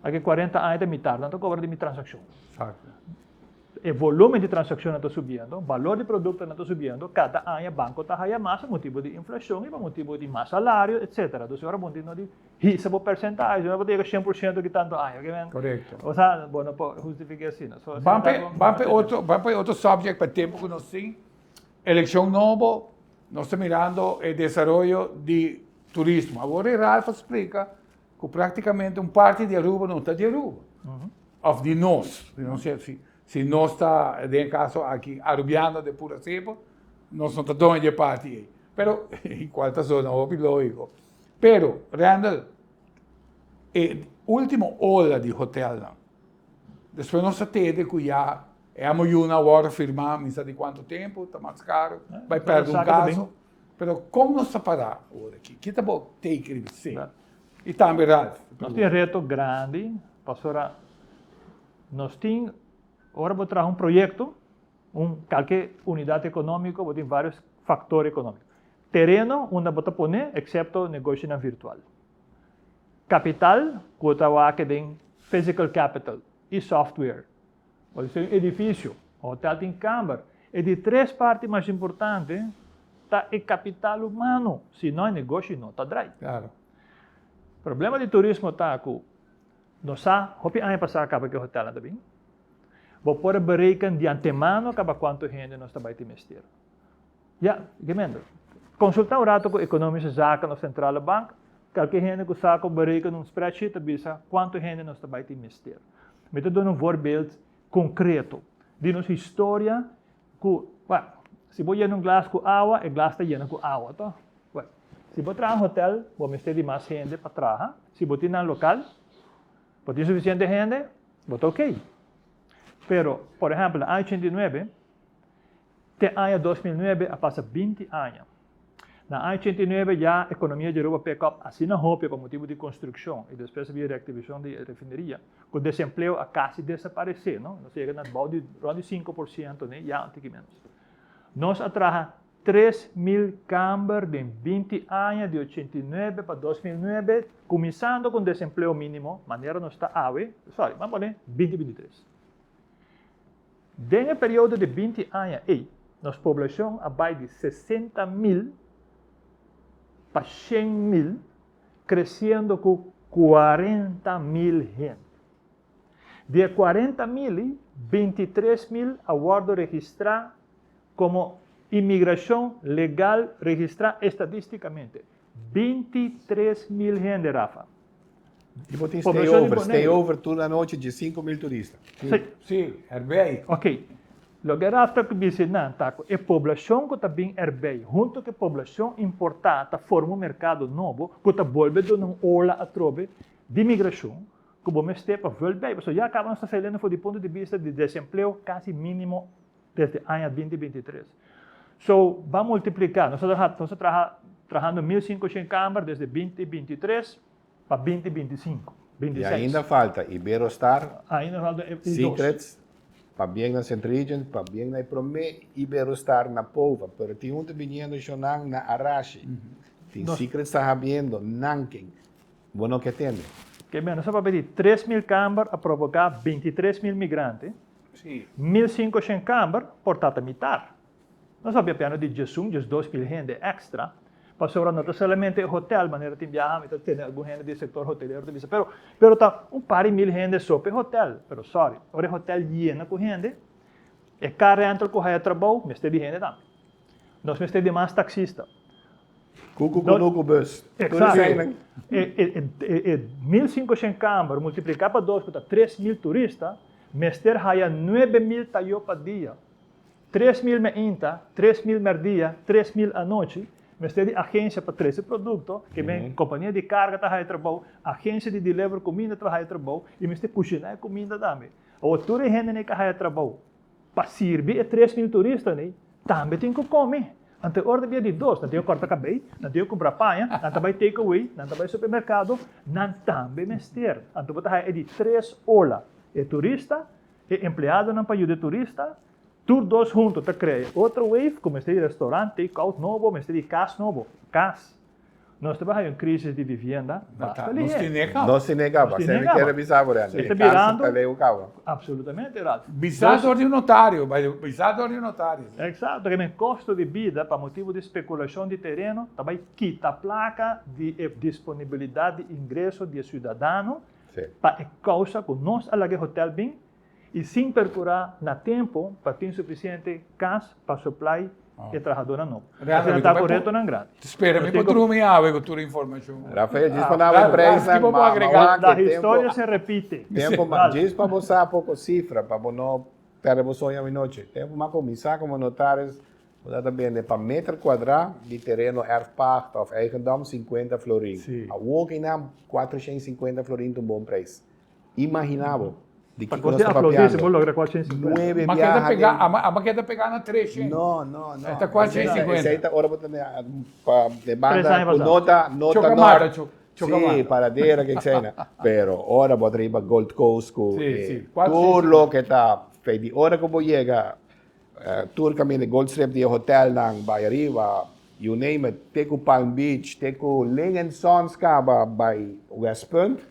Aki 40 aña ta mitar nan ta cobra di mi transaccion. Exacto. E volumen di transaccionnan ta subiendo, balor di productonan ta subiendo, cada aña banco ta haya mas pa motibo di inflacion y pa motibo di mas salario, etcetera. Dus ora bo tin no di hisa bo percentahe, bo ta yega 100% ki tanto aña, ke men? Correcto. Osea, bo no por hustifica asina. So, Ban pa, ban pa e otro, ban pa e otro subject pa e tempo cu nos tin. Eleccion nobo, nos ta mirando e desaroyo di turismo. Awor e Ralph a splica Cu practicamente un parti di Aruba no ta di Aruba. Of di nos. Si nos si, si nos ta, den e caso aki, Arubiano de pura cepa, nos no ta doño di e parti ey. Pero, cual ta zona hopi logico. Pero, Randall, e ultimo ola di hotelnan, despues nos a tende cu ya e MOU-nan a wordo firma, mi sa di cuanto tempo, ta mas caro, bay perde un caso. Pero kon nos ta pará awor aki? Ki ta bo take riba esei? I tambe Ralph. Nos tin reto grandi pasobra nos tin, ora bo traha un proyekto, un kalke unidat ekonómiko, bo tin vários faktor ekonómiko. Tereno unda bo ta pone, eksepto negoshonan virtual. Kapital ku bo ta wak den physical capital i software. Bo ta un edifisio, hotel tin kamber. E di tres parti mas importante ta e kapital humano, si no e negoshi no ta drai. Claro. Problema di turismo ta ku nos sa hopi aña pasá kaba ku e hotelnan ta bin. Bo por a bereken di antemano kaba kuantu hende nos ta bai tin mester. Ya, gemendo. Konsultá un rato ku Ekonomische Zaken of Centrale Bank, kalke hende ku sa kon bereken un spreadsheet ta bisa kuantu hende nos ta bai tin mester. Mi ta duna un voorbeeld konkreto di nos historia ku, wèl, si bo yena un glas ku awa, e glas ta yena ku awa, toh? Wèl, si bo traha un hotel, bo mester di mas hende pa traha. Si bo tin nan lokal, bo tin sufisiente hende, bo ta okey. Pero, por ehèmpel, na aña 89, Te aña 2009 a pasa 20 aña. Na aña 89 ya ekonomia di Aruba pick up asina hopi pa motibu di konstrukshon i despues a bira reaktivashon di e refineria ku desempleo a kasi desaparesé, no? Nos a yega na bou di rònt di 5% ne, ya un tiki ménos. Nos a traha 3000 kamber den 20 aña di 89 pa 2009 kuminsando ku un desempleo mínimo manera nos ta awe, sorry, ban pone 2023. Den e periodo di 20 aña ei, nos poblashon a bai di 60 mil pa 100 mil, kresiendo ku 40 mil hende. Di e 40 mil ei, 23 mil a wòrdu registrá komo imigrashon legal registrá estadístikamente. 23 mil hende, Rafa. I bo tin stay over, stay over tur anochi dje 5000 turista. Sí. Sí, erbij. Ok. Loke Ralph ta bisa nan ta ku e poblashon ku ta bin erbij huntu ku e poblashon importá ta forma un merkado nobo ku ta bolbe duna un ola atrobe di migrashon ku bo mester pa vul bij. Pasobra ya kaba nos ta saliendo for di punto di bista di desempleo kasi mínimo desde aña 2023. So, ban multipliká. Nos ta nos ta traha trahando 1500 kamber desde 2023 pa 2025, I 26. ainda falta Iberostar, Ainda falta e dos. Secrets. Pabien na St. Regent, pabien na e prome Iberostar na Pova, pero tin un ta biniendo shonnan na Arashi. Tin Secret ta habiendo, Nanking. Bo no ke tende. Ke men, nos a papia di 3000 kamber a provoká 23.000 migrante, 1500 kamber por ta ta mitar. Nos a papiando di 11, 12.000 hende extra, pasobra no ta solamente e hotel, manera tin biaha mi ta tende algun hende di e sector hotelero ta bisa, pero, pero ta un par di mil hende so p'e hotel. Pero sorry, ora e hotel yena cu hende, e car rental cu haya trabou mester di hende tambe. Nos mester di mas taxista. Cucu cunucu bus. Exacto. E, e, e, e 1500 camber multiplica pa dos cu ta 3000 turista, mester haya 9000 tayo pa dia. 3000 meinta, 3000 merdia, 3000 anochi, mester di agencia pa trece producto, ke men compania di carga ta haya trabou, agencia di deliver cuminda ta haya trabou, y mester cushina e cuminda tambe. Awor tur e hendenan ke haya trabou pa sirbi e 3000 turistanan tambe tin cu come. Anto e ora ta bia di dos, nan tin cu corta cabey, nan tin cu cumpra paña, nan ta bay take away, nan ta bay supermercado, nan tambe mester. Anto bo ta haya e di tres ola, e turista, E empleadonan pa yuda e turista, tur dos hunto ta krea otro wave ku mester di restaurant, take out nobo, mester di kas nobo. Kas. Nos ta bai haña un krisis di vivienda basta lihé. Nos tine kaba. Nos tine kaba. Semi kere bisa bo E ta birando. Absolutamente, Ralph. Bisa dor di un notario, bisa dor di un notario. Exacto, ke men kosto di bida pa motibu di spekulashon di tereno ta bai kita plaka di e disponibilidat di ingreso di e siudadano Pa e kousa ku nos a laga e hotel bin i sin perkurá na tempu pa tin sufisiente kas pa suplai e trahadónan nobo. Asina ta ku retonan grandi. Spera mi por drumi awe ku tur e informashon. Rafael, djis pa daba e prijsnan, ma wak La historia se repite. Tempu, djis pa bo sa poko sifra, pa bo no pèrdè bo soño awinochi. Tempu m'a kuminsá komo notaris, Bo ta ta bende pa meter kuadrá di tereno erfpacht òf eigendom 50 florin. Awor ki nan 450 florin ta un bon prijs. Imaginá bo di kiko nos ta papiando. Nuebe biaha den. Aba keda pegá na 300. No, no, no. E ta 450. Esei ta ora bo ta pa de banda ku no ta no ta nort. Sí, paradera ke esei. Pero ora bo ta riba Gold Coast ku tur loke ta fe di ora ku bo yega Tur kaminda Gold Strip di e hotelnan bai ariba, you name it, te ku Palm Beach, te ku Ling and Sons kaba bai West Punt,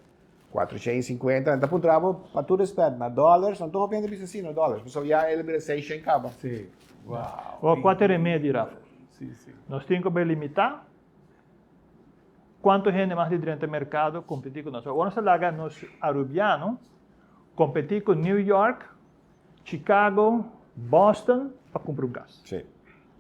450, nan ta puntra bo pa tur respet na dollars, nan tur hopi hende bisa si na dollars, pasobra ya el a bira 600 kaba. Sí, wow. Bo kua ta e remedi, Rafa? Sí, sí. Nos tin ku bai limitá kuantu hende mas di drenta merkado kompetí ku nos. Awor nos ta laga nos arubiano kompetí ku New York, Chicago, Boston pa cumpra un cas. Sí.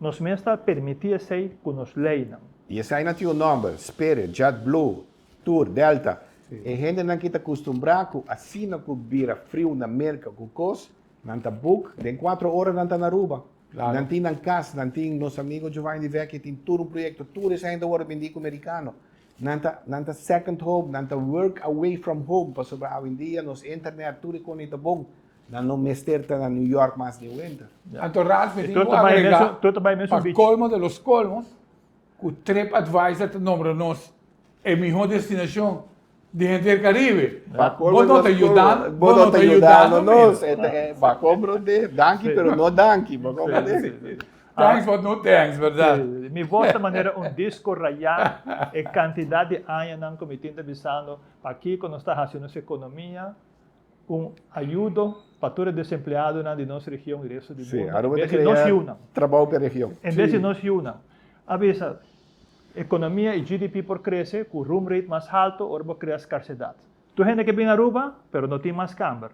Nos mes ta permiti esey cu nos leynan. Y esey nan tin un nomber, Spirit, JetBlue, Tour, Delta. E hendenan ki ta custumbra cu asina cu bira friu na Merca cu cos, nan ta book, den cuatro ora nan ta na Aruba. Nan tin nan cas, nan tin, nos amigo Giovanni Di Vecchi tin tur un proyecto, tur esey ta worde bindi cu Mericano. Nan ta, nan ta second home, nan ta work away from home, pasobra awendia nos internet tur e con ta bon. Nan no mester ta na New York mas di winter. Anto Ralph mi tin ku agrega pa colmo de los colmos ku Trip Advisor ta nombra nos e miho destinashon di henter Caribe. Bo no ta yudando, bo no ta yudando nos. Bo komprondé. Danki pero no danki. Bo komprondé. Thanks but no thanks, berdad. Mi voz ta manera un disco rayá e kantidat di añanan ku mi tin ta bisando pakiko nos ta hasi nos ekonomia Un ayudo pa tur e desempleadonan di nos region y resto di Sí, mundo. Aruba En ta bes di nos crea yiunan. trabou pa e region. En bes di nos yiunan. A bisa, economia y GDP por crece cu room rate mas halto ora bo crea scarcedad. Tur hende ke bin Aruba, pero no tin mas camber.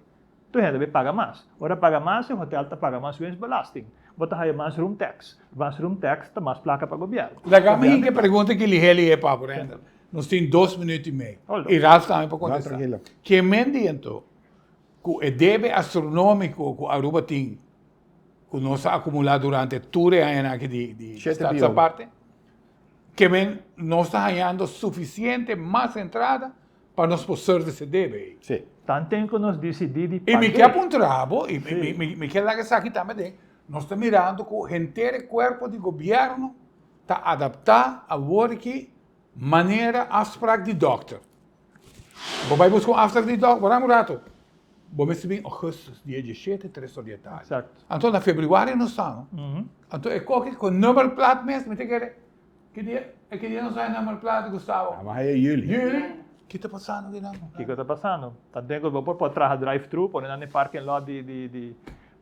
Tur hende bay paga mas. Ora paga mas, e hotel ta paga mas winstbelasting. Bo ta haya mas room tax. Mas room tax ta mas placa pa gobierno. Laga mi hinca e pregunta aki lihe lihe pa bo, Randall. Nos tin dos minuut i mei. I Ralph tambe por kontestá. Ke men di anto ku e debe astronómiko ku Aruba tin, ku nos a akumulá durante tur e añanan aki di Staats Aparte, ke men nos ta hañando sufisiente mas entrada pa nos por service e debe ei? Sí. Tanten ku nos disidí di I mi pag'é. ke a puntra bo, i mi ke laga esaki tambe den, nos ta mirando ku henter e kuerpo di gobièrnu ta adaptá awor aki Manera afsprak di dokter. Bo bai buska un afsprak di dokter, bo rami un rato. Bo mester bin augustus dia diesshete tres or di e tardi. Exacto. Anto na februari nos ta no. Anto e koki ku nummerplaat mes mi ta kere ki dia e ki dia nos haña nummerplaat Gustavo? Amo haña juli. Juli? Ki ta pasando kinan? Kiko ta pasando? Ta den ku bo por por traha drive thru pone nan den parking lot di di di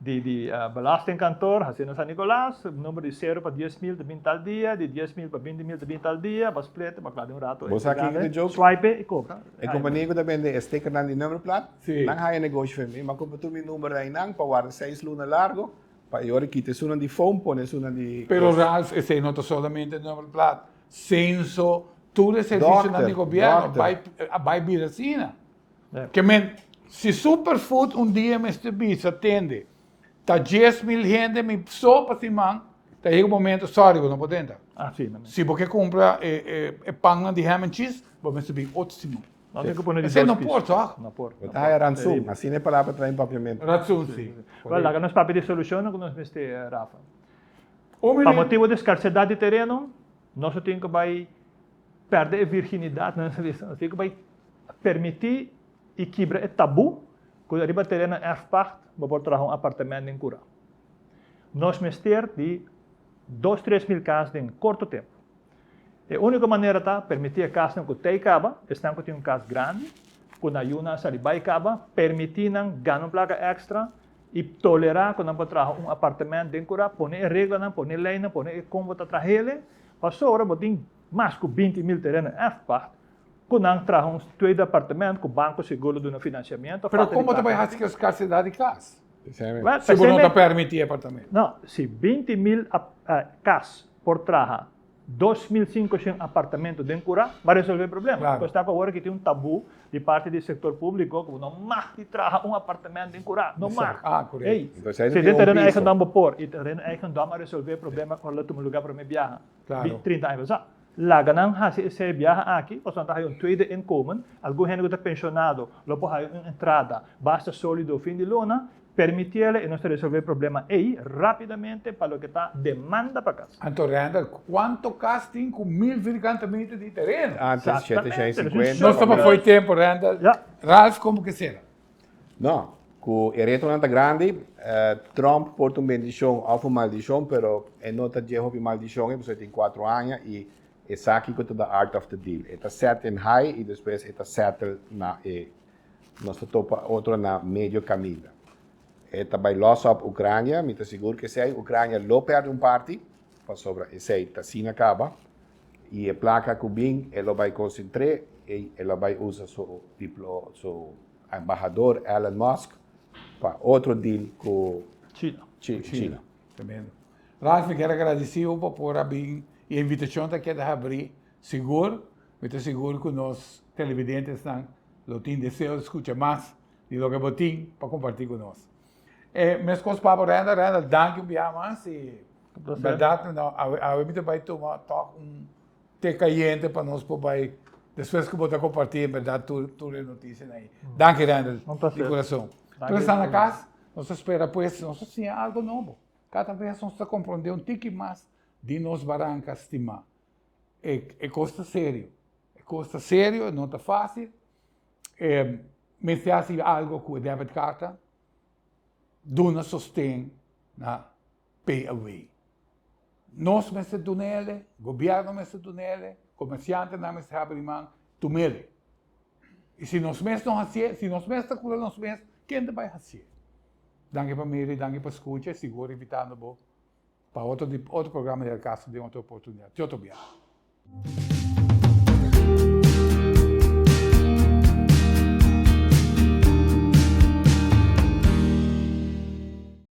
Di di belastingkantoor Hacienda San Nicolas, number di sero pa 10,000 ta bin tal dia, di 10,000 pa 20,000 ta bin tal dia, bo split, bo kla den un rato. Bo sa kiko ta joke? Swipe i kobra. E kompania ku ta bende e stickernan di nummerplaat, nan haya negoshi for mi. Mi a kumpra tur mi number einan pa warda seis luna largo, pa e ora kita esunnan di foam pone esunnan di. Pero Ralph, esei no ta solamente nummerplaat, censo, tur e servicionan di gobierno bai a bai bira asina. Ke men, si Superfood un dia mester bisa, tende, ta 10,000 hende mi so pa siman, ta yega un momento, sorry, bo no por drenta. Si bo ke kumpra e e pannan di ham and cheese, bo mester bin otro siman. Esei no por, tòg? No por. Bo ta haya rantsun, asina e palabra ta den papiamentu. Rantsun, si. Wel, laga nos papia di solushonnan ku nos mester, Rafa. Pa motibu di skarsedat di tereno, nos a tin ku bai pèrdè e virginidat, nos a tin ku bai Permití i kibra e tabú ku riba tereno erfpacht bo por traha un apartement den kura. Nos mester di dos 3000 kas den korto tempu. E úniko manera ta permití e kasnan ku tei kaba, esnan ku tin un kas grandi, ku nan yunan a sali bai kaba, permití nan gana un plaka èkstra i tolerá ku nan por traha un apartement den kura, pone e reglanan, pone e leinan, pone e kon bo ta trah'ele, pasobra bo tin mas ku 20,000 tereno erfpacht Ku nan traha un tweede apartement ku banko sigur lo duna finansiamiento. Pero kon bo ta bai hasi ku e skarsedat di kas? Well, Si bo no ta permití apartamento. No, si 20,000 kas por traha 2500 apartamento den kurá, bo a resolvé e problema. Claro. Pues ta ku awor aki tin un tabú di parti di sektor públiko ku bo no mag di traha un apartamento den kurá. No mag. Ah, korekto. Ey, Entonces, si tin den un tereno piso. eigendom bo por, i tereno eigendom a resolvé e problema ku a tuma lugá promé biaha. Claro. 30 aña pasá. Laga nan hasi esei biaha aki, pasobra nan ta haya un tweede inkomen. Algun hende ku ta penshonado lo por haya un entrada basta sólido fin di luna. Permitiele i nos ta resolvé e problema ei rápidamente pa loke ta demanda pa kas. Anto Randall, kuantu kas tin ku mil vierkante meter di tereno? Antes shete shei sinkuenta. Nos ta pa fo'i tempu, Randall. Ralph, komo ke sera? No, ku e retonan ta grandi, Trump por ta un bendishon òf un maldishon, pero e no ta dje hopi maldishon ei pasobra e tin kuatro aña i e sa kiko ta the art of the deal. E ta set in high i despues e ta settle na e nos ta topa otro na medio kaminda. E ta bai los op Ukrania, mi ta sigur ku esei Ukrania lo pèrdè un parti pasobra esei ta asina kaba i e plaka ku bin e lo bai konsentr'é i e lo bai usa su diplo su Embahador Elon Musk pa otro deal ku China. China. Tremendo. Ralph, mi kier a gradisi bo pa por a bin y e invitacion ta keda habri sigur. Mi ta sigur cu nos televidentesnan lo tin deseo di scucha mas di loke bo tin pa comparti cu nos. E mescos pa bo Randall. Randall, danki un biaha mas y berdad awe mi ta bay tuma toch un Te cayente pa nos por bay despues cu bo ta comparti en berdad tur tur e noticianan ayi. Danki Randall Un placer. di corazon. Danki. Tur esnan na cas, nos ta spera pues nos ta siña algo nobo. Cada bes nos ta comprende un tiki mas di nos baranca stima. E e cos ta serio. E cos ta serio, e no ta facil. E mester haci algo cu e debit card, duna sosten na pay away. Nos mester dunele, gobierno mester dunele, comerciantenan mester habri man, tumele. Y si nos mes no hacié, si nos mes ta cura nos mes, ken ta bay hacié? Danki pa mira y danki pa scucha y sigur invitando bo pa otro, otro programa di Al Caso den otro oportunidad. Te otro biaha.